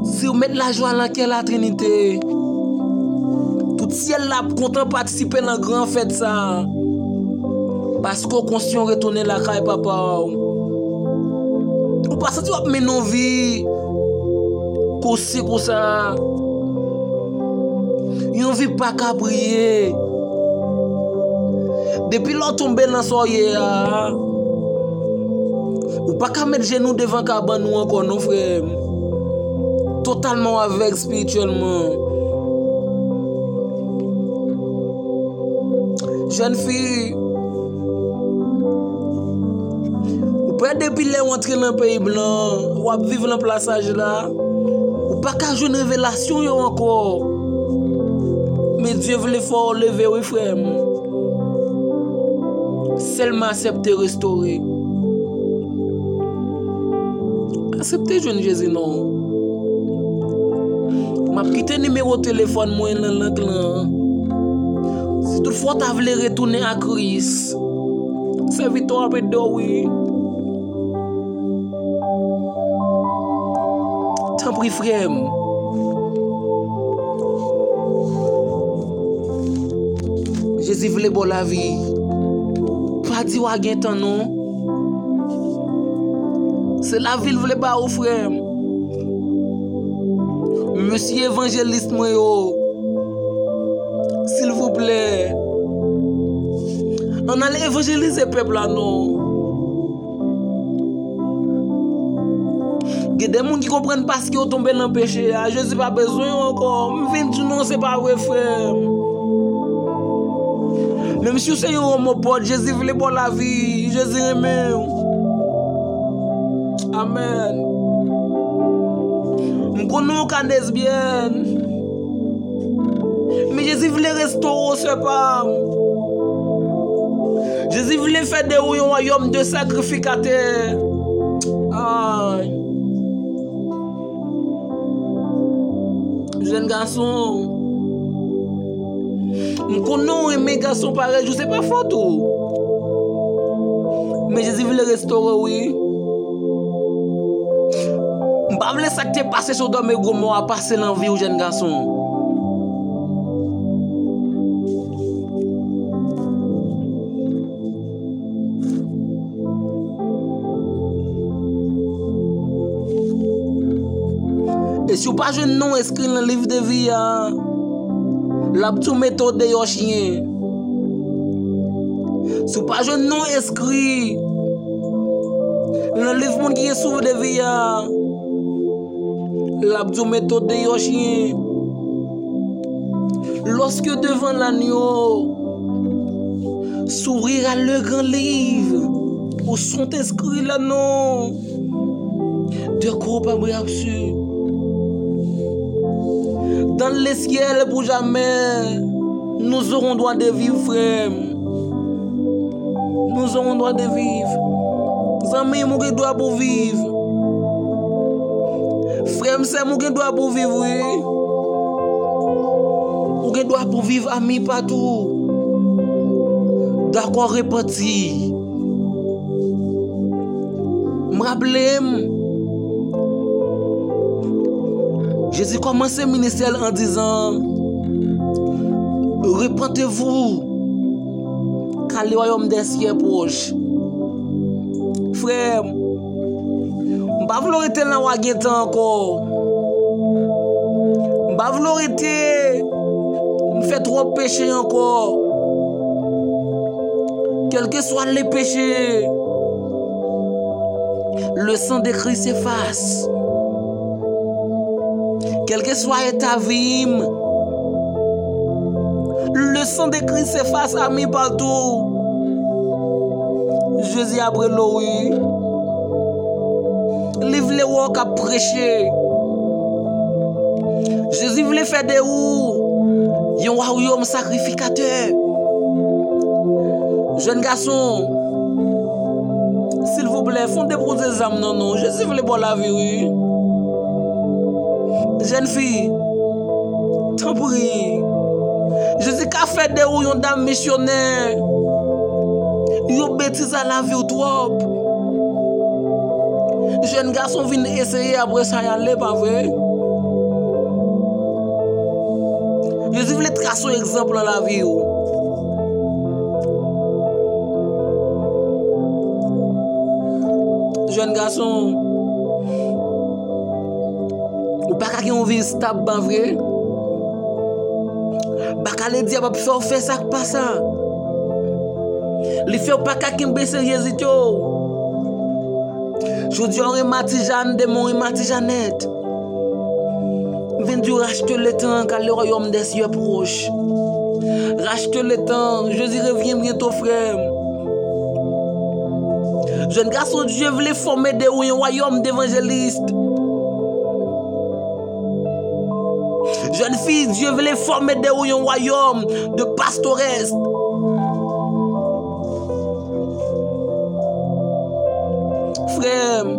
Si w met lajwa nan kè Latrinite, tout syèl la ap kontan patisipe nan gran fèt sa a. Paske w konsyan w retounen lakay Papa w. Ou pa santi w ap mennen yon vi kousi kousa. Yon vi pa ka priye. Depi lè w tonbe nan sa w ye a, ou pa ka met jenou devan kabann ou ankò non, frè m. Totalman w avèg espirityèlman. Jèn fi, ou pè depi lè w antre nan peyi blan, w ap viv nan plasaj la, ou pa ka jwenn revelasyon yo ankò. Men Dye vle fè w leve wi, frè m. Sèlman aksepte restore. Aksepte jwenn Jezi non. M ap kite nimewo telefòn mwen nan link lan. Si toutfwa w ta vle retounen a Kris, sèvitè w ap ede w wi. Tanpri, frè m. Jezi vle ba w lavi. Pa di w a gen tan non. Se lavi l vle ba ou, frè m. Mesye evanjelis mwen yo, silvouplè, ann al evanjelize pèp la non. Gen de moun ki konprann paske yo tonbe nan peche a, Jezi pa bezwen yo ankò. M vin di w non, se pa vre, frè m. Menm si w se yon omopòt, Jezi vle ba w lavi, Jezi renmen w. Amèn. M konnen w ka lesbyèn. Men Jezi vle restore w, sè pa m. Jezi vle fè de ou yon wayòm de sakrifikatè. Ay. Jèn gason, m konnen w renmen gason parèy ou, se pa fòt ou. Men Jezi vle restore w wi. M pa vle sa k te pase Sodòm e Gomò a pase nan vi w, jèn gason. Si w pa jwenn non w enskri nan liv de vi a, l ap di w mete w deyò chen. Si w pa jwenn non w enskri nan liv moun ki gen souf de vi a, l ap di w mete w deyò chen. Lorsque devant l'agneau s'ouvrira le grand livre où sont inscrits les noms des coupables et absous, dans le ciel pour jamais, nous aurons droit de vivre, frè m. Nous aurons droit de vivre. Zanmi m, ou gen dwa pou viv. Frè m, sè m, ou gen dwa pou viv, wi. Ou gen dwa pou viv a mi patou. Dakò, repanti. M raple m, Jezi kòmanse ministè l an dizan, repentez-vous, car le royaume des cieux est proche. Frè m, m pa vle w rete nan wa gentan ankò. M pa vle w rete m fè twòp peche ankò. Quel que soit le péché, le sang de Christ efface. Quel que soit eta vi m, le sang de Christ efface a mi patou. Jezi ap rele w, wi. Li vle wè w k ap preche. Jezi vle fè de ou yon wayòm sakrifikatè. Jèn gason, silvouplè, fon depoze zam nan non. Jezi vle ba w lavi, wi. Jèn fi, tanpri. Jezi ka fè de ou yon dam misyonè. Yon betiz a lavi w twòp. Jèn gason vin eseye, apre sa y ale, pa vre? Jezi vle trase yon egzanp nan lavi w. Jèn gason, ou pa ka gen yon vi estab, pa vre? Baka ledyab ap fè w fè sa k pa sa. Li fè w pa ka kenbe seryezite w. Jodi a, w rematijan, demen w rematijan nèt. M vin di w, rachte letan, car le royaume des cieux est proche. Rachte letan, Jezi revyen byento, frè m. Jèn gason, Dye vle fòme de ou yon wayòm devanjelis. Jèn fi, Dye vle fòme de ou yon wayòm de pastorès. Frè m,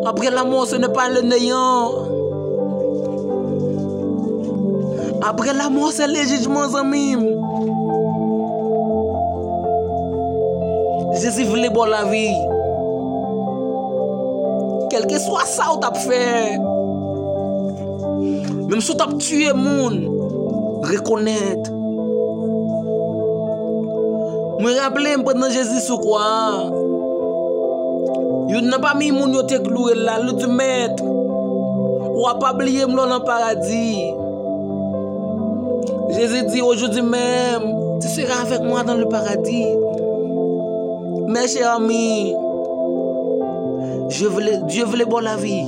après la mort, ce n'est pas le néant. Après la mort, c'est le jugement, zanmi m. Jezi vle ba w lavi. Kèlkeswa sa w t ap fè, menm si w t ap tiye moun, rekonèt. Mwen raple m pandan Jezi sou kwa a, youn nan pami moun yo te kloure l la, li di, Mèt, w a pa bliye m lè w nan paradi. Jezi di, Aujourd'hui même, tu seras avec moi dans le paradis. Mes chers amis, Dye vle, Dye vle ba w lavi.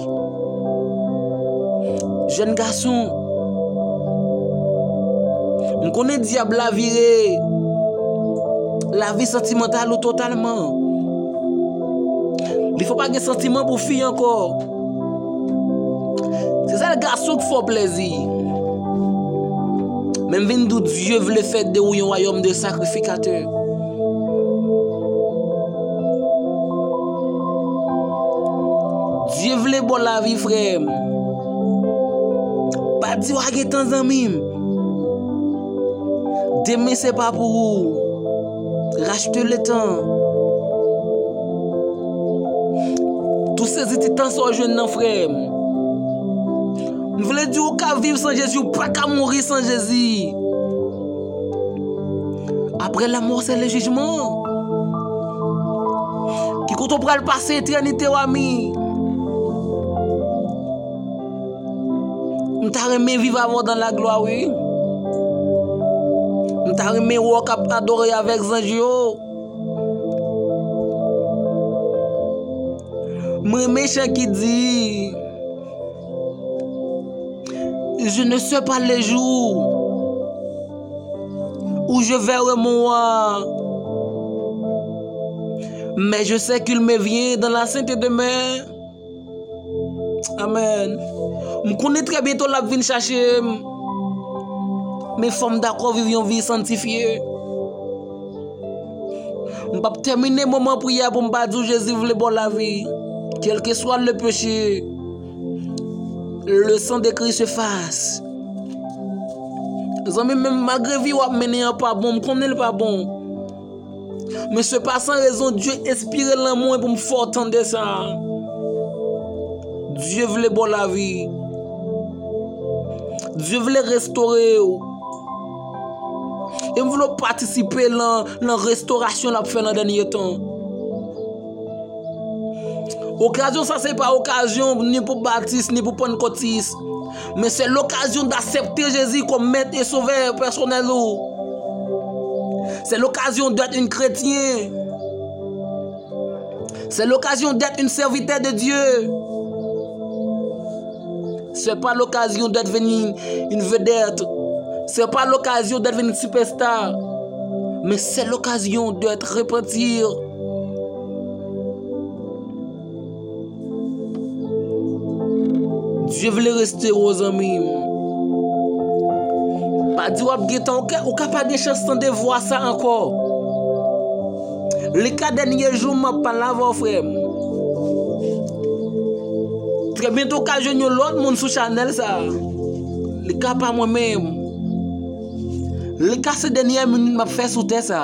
Jèn gason, m konnen dyab la vire lavi santimantal ou totalman. Li fè w pa gen santiman pou fi ankò. Se sèl gason k fè w plèzi. Men m vin di w, Dye vle fè de ou yon wayòm de sakrifikatè. Dye vle ba w lavi, frè m. Pa di w a gen tan, zanmi m. Demen se pa pou ou. Rachte letan. Tou sezi ti tan sa w jwenn nan, frè m. M vle di w, ou ka viv san Jezi, ou pa ka mouri san Jezi. Après la mort, c'est le jugement. Ki kote w pral pase etènite w, ami? M ta renmen viv avè w dans la gloire, wi. M ta renmen wè w k ap adore avèk zanj yo. M renmen chan ki di, Je ne sais pas le jour où je verrai mon roi, mais je sais qu'il me vient dans la sainte demeure. Amen. M konnen trè byento l ap vin chache m. Men fò m dakò viv yon vi santifye. M p ap tèmine moman priyè pou m pa di w Jezi vle ba w lavi. Quel que soit le péché, le sang de Christ efface. Zanmi m, menm malgre vi w ap mennen an pa bon, m konnen l pa bon. Men se pa san rezon Dye enspire l nan mwen pou m fè w tande sa. Dye vle ba w lavi. Dye vle restore w. E m vle w patisipe nan, nan restorasyon l ap fè nan dènye tan. Okazyon sa se pa okazyon ni pou batis, ni pou pannkotis. Men se lokazyon d'aksepte Jezi kòm mèt e sovè pèsonèl ou. C'est l'occasion d'être un chrétien. C'est l'occasion d'être un serviteur de Dieu. C'est pas l'occasion d'être venu une vedette. C'est pas l'occasion d'être venu superstar. Mais c'est l'occasion d'être repentir. Dye vle restore w, zanmi m. Pa di w ap gen tan, ou ka, ou ka pa gen chans tande vwa sa ankò. Li ka dènye jou m ap pale avè w, frè m. Trè byento w ka jwenn yon lòt moun sou chanèl sa. Li ka pa mwen menm. Li ka se dènyè minit m ap fè sou tè sa.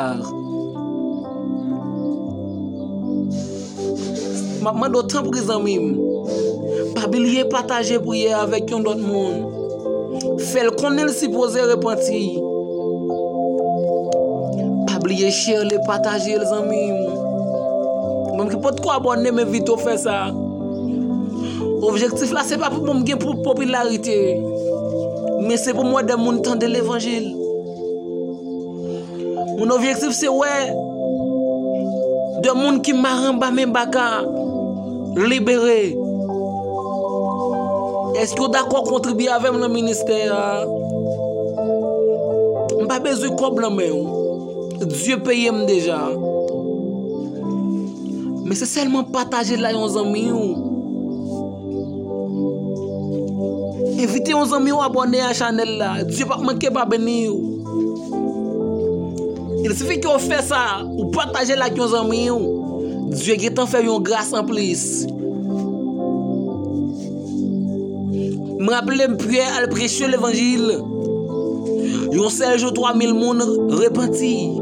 M ap mande w, tanpri, zanmi m, pa bliye pataje priyè avèk yon lòt moun. Fè l konnen l sipoze repanti. Pa bliye share l e pataje l, zanmi m. Mwen ki potko abòne, m envite w fè sa. Objektif la, se pa pou m gen pou popilarite, men se pou m wè de moun tande levanjil. Mon objektif se wè de moun ki mare anba men baka libere. Èske w dakò kontribye avè m nan ministè a? M pa bezwen kòb nan men w. Dye peye m deja. Men se sèlman pataje l a yon zanmi w. Envite yon zanmi w abòne a chanèl la. Dye p ap manke pa beni w. Il sifi ke w fè sa, ou pataje l ak yon zanmi w. Dye gentan fè w yon gras anplis. M raple m Pyè al preche levanjil. Yon sèl jou, twa mil moun repanti.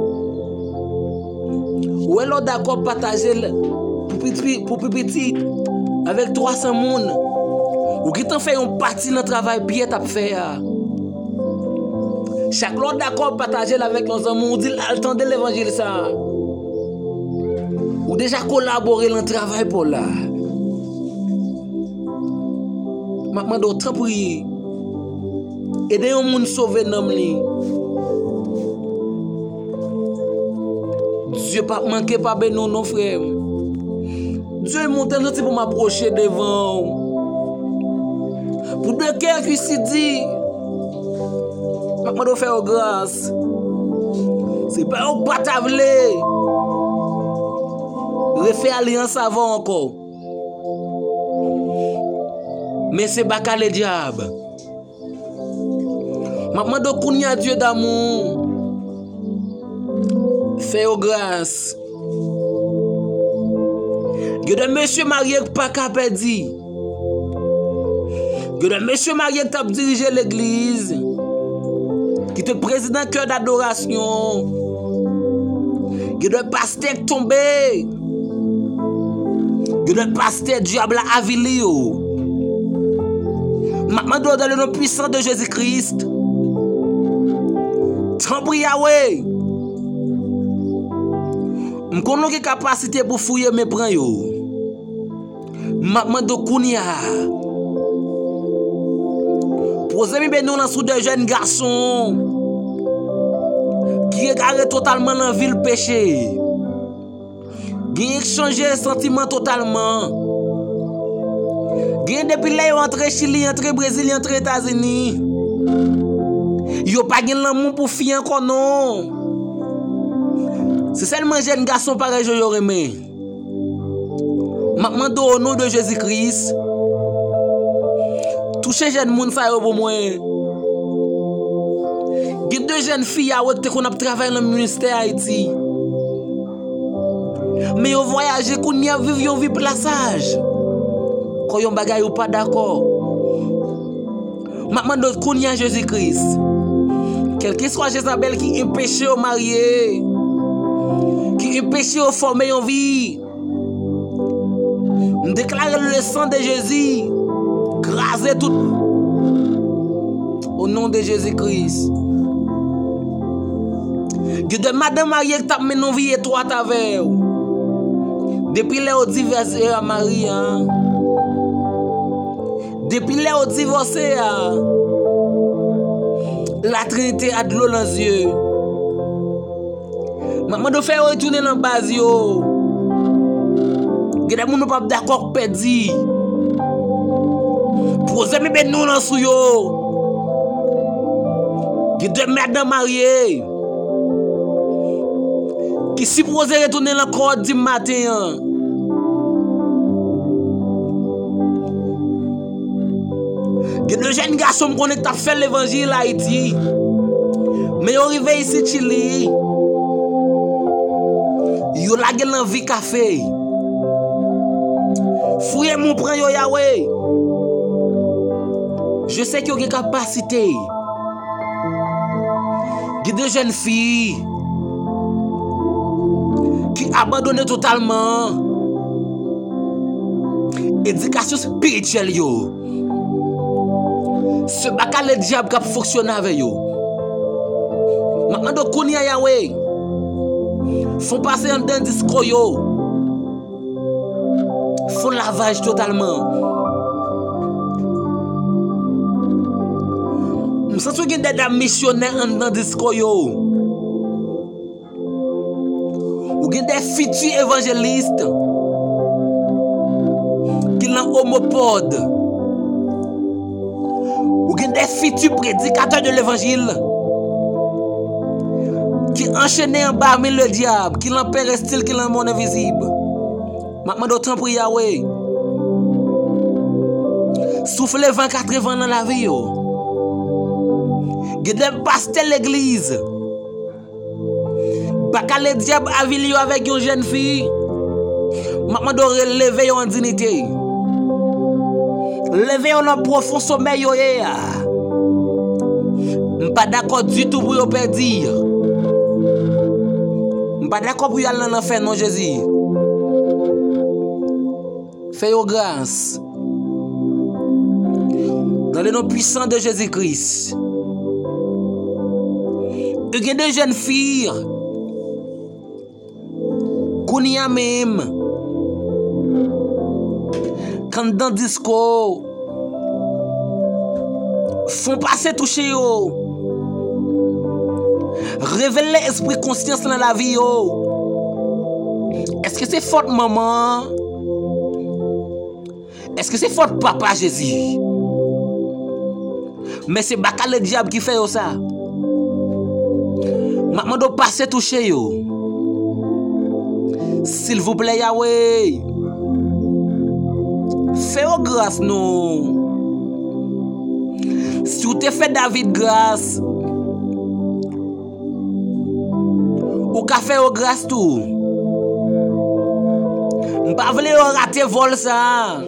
Ou wè, lè w dakò pataje l pou piti, pou pi piti, avèk twa san moun, ou gentan fè yon pati nan travay Pyè t ap fè a. Chak lè w dakò pataje l avèk yon zanmi w, di l al tande levanjil sa a, ou deja kolabore nan travay pa w la. M ap mande w, tanpri, ede yon moun sove nanm li. Dye p ap manke pa beni w non, frè m. Dye monte, m santi pou m apwoche devan w. Pour deux cœurs qui se disent, m ap mande w fè yo gras. Se pa yo k pa ta vle refè alyans avè w ankò. Men se baka ledyab. M ap mande w kounye a, Dye damou, fè yo gras. Gen de mesye marye k pa ka pèdi. Gen de mesye marye k t ap dirije legliz, ki te prezidan kè dadorasyon. Gen de pastè k tonbe. Gen de pastè dyab la avili yo. M ap mande w, dans le nom puissant de Jésus-Christ, tanpri, Yawe, m konnen w gen kapasite pou fouye, men pran yo. M ap mande w kounye a, Poze m ebyen nou lan sou de jèn gason ki egare totalman nan vil peche. Gen chanje santiman totalman. Gen depi lè yo antre Chili, antre Brezil, antre Etazini. Yo pa gen lanmou pou fi ankò non. Se sèlman jèn gason parèy Jojo renmen. M ap mande w o non de Jezi Kris, touche jèn moun sa yo pou mwen. Gen de jèn fi a wè ki te konn ap travay nan ministè Ayiti. Men yo vwayaje kounye a viv yon vi plasaj. Kò yon bagay ou pa dakò. M ap mande w kounye a Jezi Kris. Kèlkeswa Jezabèl ki enpeche yo marye, ki enpeche yo fòme yon vi, m deklare le sang de Jésus kraze tout. O non de Jezi Kris. Gen de madanm marye ki t ap mennen yon vi etwat avè w. Depi lè yo divòse a mari a. Depi lè yo divòse a. La Trinité a dlo nan zye. M ap mande w fè yo retounen nan baz yo. Gen de moun nou p ap dakò k pèdi. Poze m ebyen nou lan sou yo. Gen de madanm marye ki sipoze retounen lan kò w dimanch maten an. Gen de jèn gason m konnen ki t ap fè levanjil Ayiti. Men yo rive isit Chili. Yo lage l nan vi kafe. Fouye men w pran yo, Yawe. Je sais ke yo gen kapasite. Gen de jèn fi ki abandone totalman edikasyon espirityèl yo. Se baka ledyab k ap fonksyone avè yo. M ap mande w kounye a, Yawe, fè w pase anndan disko yo. Fè w lavaj totalman. M santi w gen de dam misyonè anndan disko yo. Ou gen de fiti evanjelis ki lan omopòd. Ou gen de fiti predikatè de levanjil ki anchene anba men ledyab, ki lan perestil, ki lan mòn envizib. M ap mande w tanpri, Yawe, soufle van katrevan nan lavi yo. Gen de pastè legliz, baka ledyab avili yo avèk yon jèn fi. M ap mande w releve yo an diyite. Leve yo nan pwofon somèy yo ye a. M pa dakò ditou pou yo pèdi. M pa dakò pou y al nan lanfè non, Jezi. Fè yo gras. Dans le nom puissant de Jésus-Christ. E gen de jèn fi kounye a menm k anndan disko. Fè w pase touche yo. Revele espri konsyans lan lavi yo. Èske se fòt manman an? Èske se fòt papa Jezi? Men se baka ledyab ki fè yo sa. M ap mande w pase touche yo. Silvouplè, Yawe. Fè yo gras non. Si w te fè David gras, ou ka fè yo gras tou. M pa vle yo rate vòl sa a,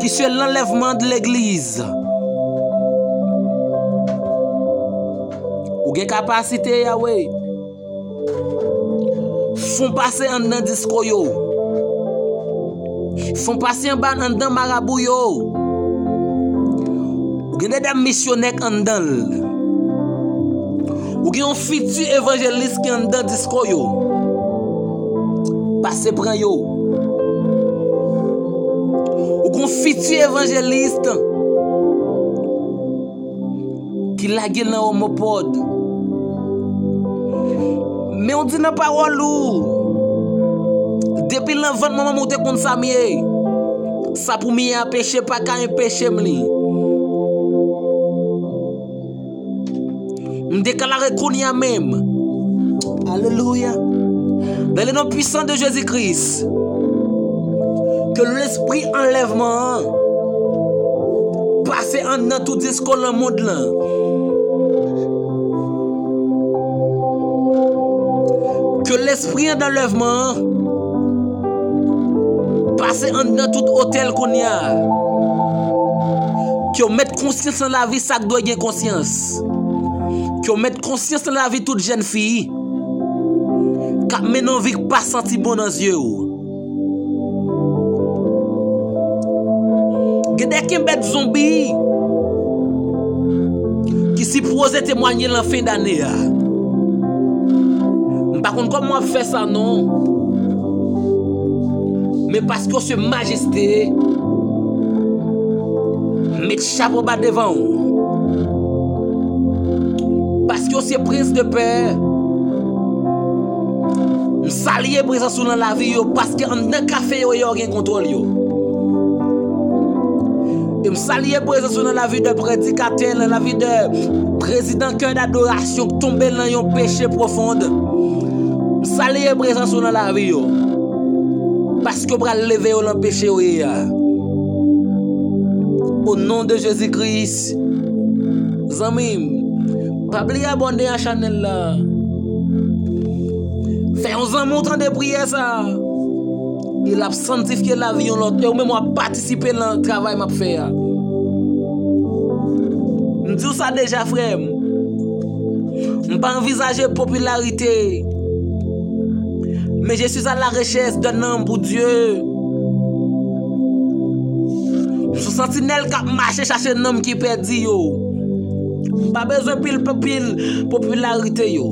ki se lanlèvman de legliz. Ou gen kapasite, Yawe. Fè w pase anndan disko yo. Fè w pase anba anndan marabou yo. Ou gen de dam misyonè k anndan l. Ou gen yon fiti evanjelis ki anndan disko yo. Pase pran yo. Ou gen yon fiti evanjelis Li lage l nan omopòd. Men w di nan pawòl ou, depi nan vant manman m ou te konn sa m ye. Sa pou m ye a, peche pa ka enpeche m li. M deklare kounye a menm. Alelouya. Dans le nom puissant de Jésus-Christ, ke lespri anlèvman an pase anndan tout disko lemonn lan. Ke lespri anlèvman an pase anndan tout otèl kounye a. Ke w met konsyans nan lavi sa k dwe gen konsyans. Ke w met konsyans nan lavi tout jèn fi k ap mennen yon vi k pa santi bon nan zye w. Gen de kenbèt zonbi ki sipoze temwaye lan fen dane a. M pa konn kòman w ap fè sa non. Men paske w se majeste, met chapo ba devan w. Paske w se prens de pè, m salye prezans ou nan lavi yo, paske anndan kafe yo, yo gen kontwòl yo. E m salye prezans ou nan lavi de predikatè, nan lavi de prezidan kè dadorasyon k tonbe nan yon peche pwofon. M salye prezans ou nan lavi yo. Paske w pral leve yo nan peche yo ye a. O non de Jezi Kris, zanmi m, pa bliye abòne a chanèl la. Fè yon zanmi w tande priyè sa a. E l ap sanntifye lavi yon lòt. E ou menm w ap patisipe nan travay m ap fè a. M di w sa deja, frè m. M pa anvizaje popilarite. Men je suis à la recherche d'un homme pour Dieu. M se yon santinèl k ap mache chache nanm ki pèdi yo. M pa bezwen pil, pil popilarite yo.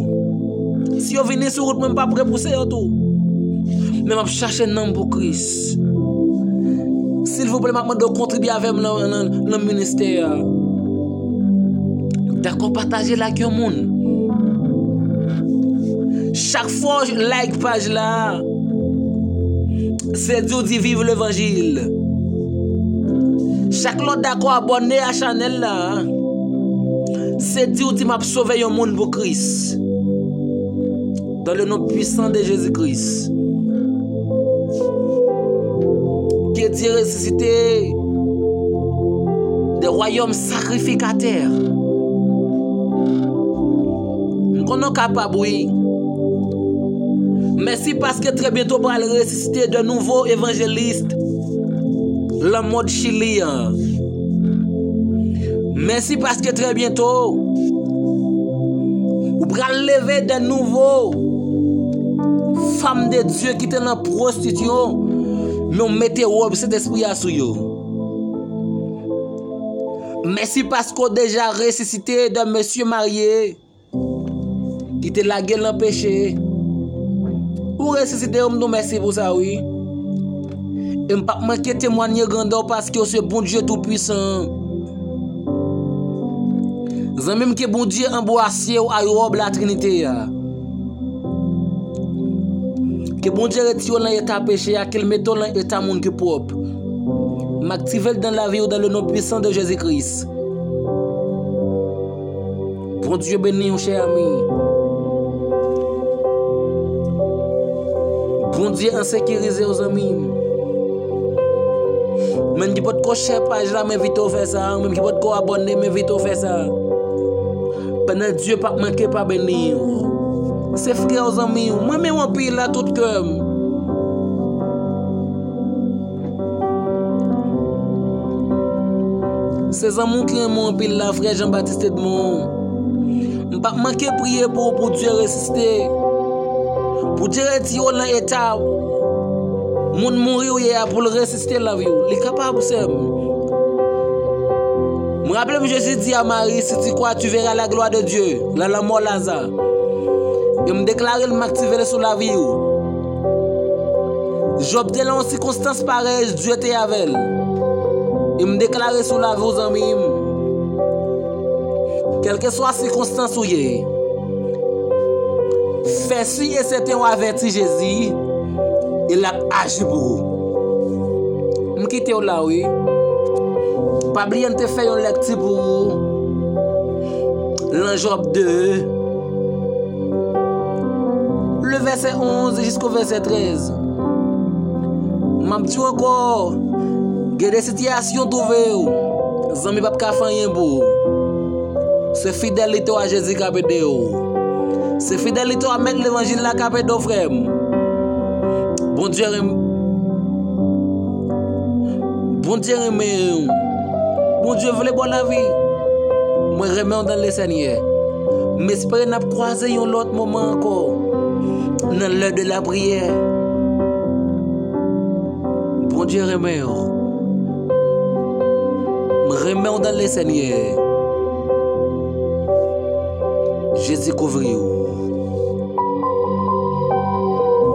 Si yo vini sou wout mwen, m p ap repouse yo tou. Men m ap chache nanm pou Kris. Silvouplè, m ap mande w kontribye avè m nan, nan, nan ministè a. Dakò, pataje l ak yon moun. Chak fwa w like paj la, se di w di viv levanjil. Chak lè w dakò abòne a chanèl la, se di w di m ap sove yon moun pou Kris. Dans le nom puissant de Jésus-Christ. Que Dieu ressuscite des royaumes sacrificateurs. M konnen w kapab, wi. Mèsi paske trè byento pral resisite de nouvo evanjelis lanmò Chili an. Mèsi paske trè byento ou pral leve de nouvo fanm de Dye ki te nan pwostityon, men w mete wòb Sentespri a sou yo. Mèsi paske w deja resisite de mesye marye ki te lage l nan peche. Ou resisite yo, m di w mèsi pou sa, wi. E m p ap manke temwanye grandè w paske w se Bondye Toupwisan. Zanmi m, ke Bondye anbwase w ak wòb Latrinite a. Ke Bondye retire w nan eta peche a, ke l mete w nan eta moun ki pwòp. M aktive l nan lavi w dans le nom puissant de Jésus-Christ. Bondye beni w, chè ami. Bondye an sekirize w, zanmi m. Menm ki potko share paj la, m envite w fè sa. Menm ki potko abòne, m envite w fè sa. Pandan Dye p ap manke pa beni w. Se frè w, zanmi w. M renmen w anpil ak tout kè m. Se zanmi w ki renmen w anpil la, frè Jean Baptiste Edmond. M p ap manke priye pou w, pou Dye resisite. Pou Dye retire w nan eta moun mouri w ye a, pou l resisite lavi w. Li kapab, sè m. M raple m, Jezi di a Mari, si tu crois, tu verras la gloire de Dieu, nan lanmò Laza. E m deklare l, m aktive l sou lavi w. Jòb te nan yon sikonstans parèy, Dye te avè l. E m deklare sou lavi w, zanmi m, Kèlkeswa sikonstans ou ye, fè si e sèten w avèti Jezi e l ap aji pou ou. M kite w la, wi. Pa bliye n te fè yon lèkti pou ou lan Jòb de, le vèsè onz jisko vèsè trèz. M ap di w ankò, gen de sitiyasyon w twouve w, zanmi p ap ka fè anyen pou ou. Se fidelite w a Jezi k ap ede w. Se fidelite w a Mèt Levanjil la k ap ede w, frè m. Bondye renmen, Bondye renmen w. Bondye vle ba w lavi. Mwen renmen w dans le Seigneur. M espere n ap kwaze yon lòt moman ankò nan lè de la priyè. Bondye renmen w. M renmen w dans le Seigneur. Jezi kouvri w.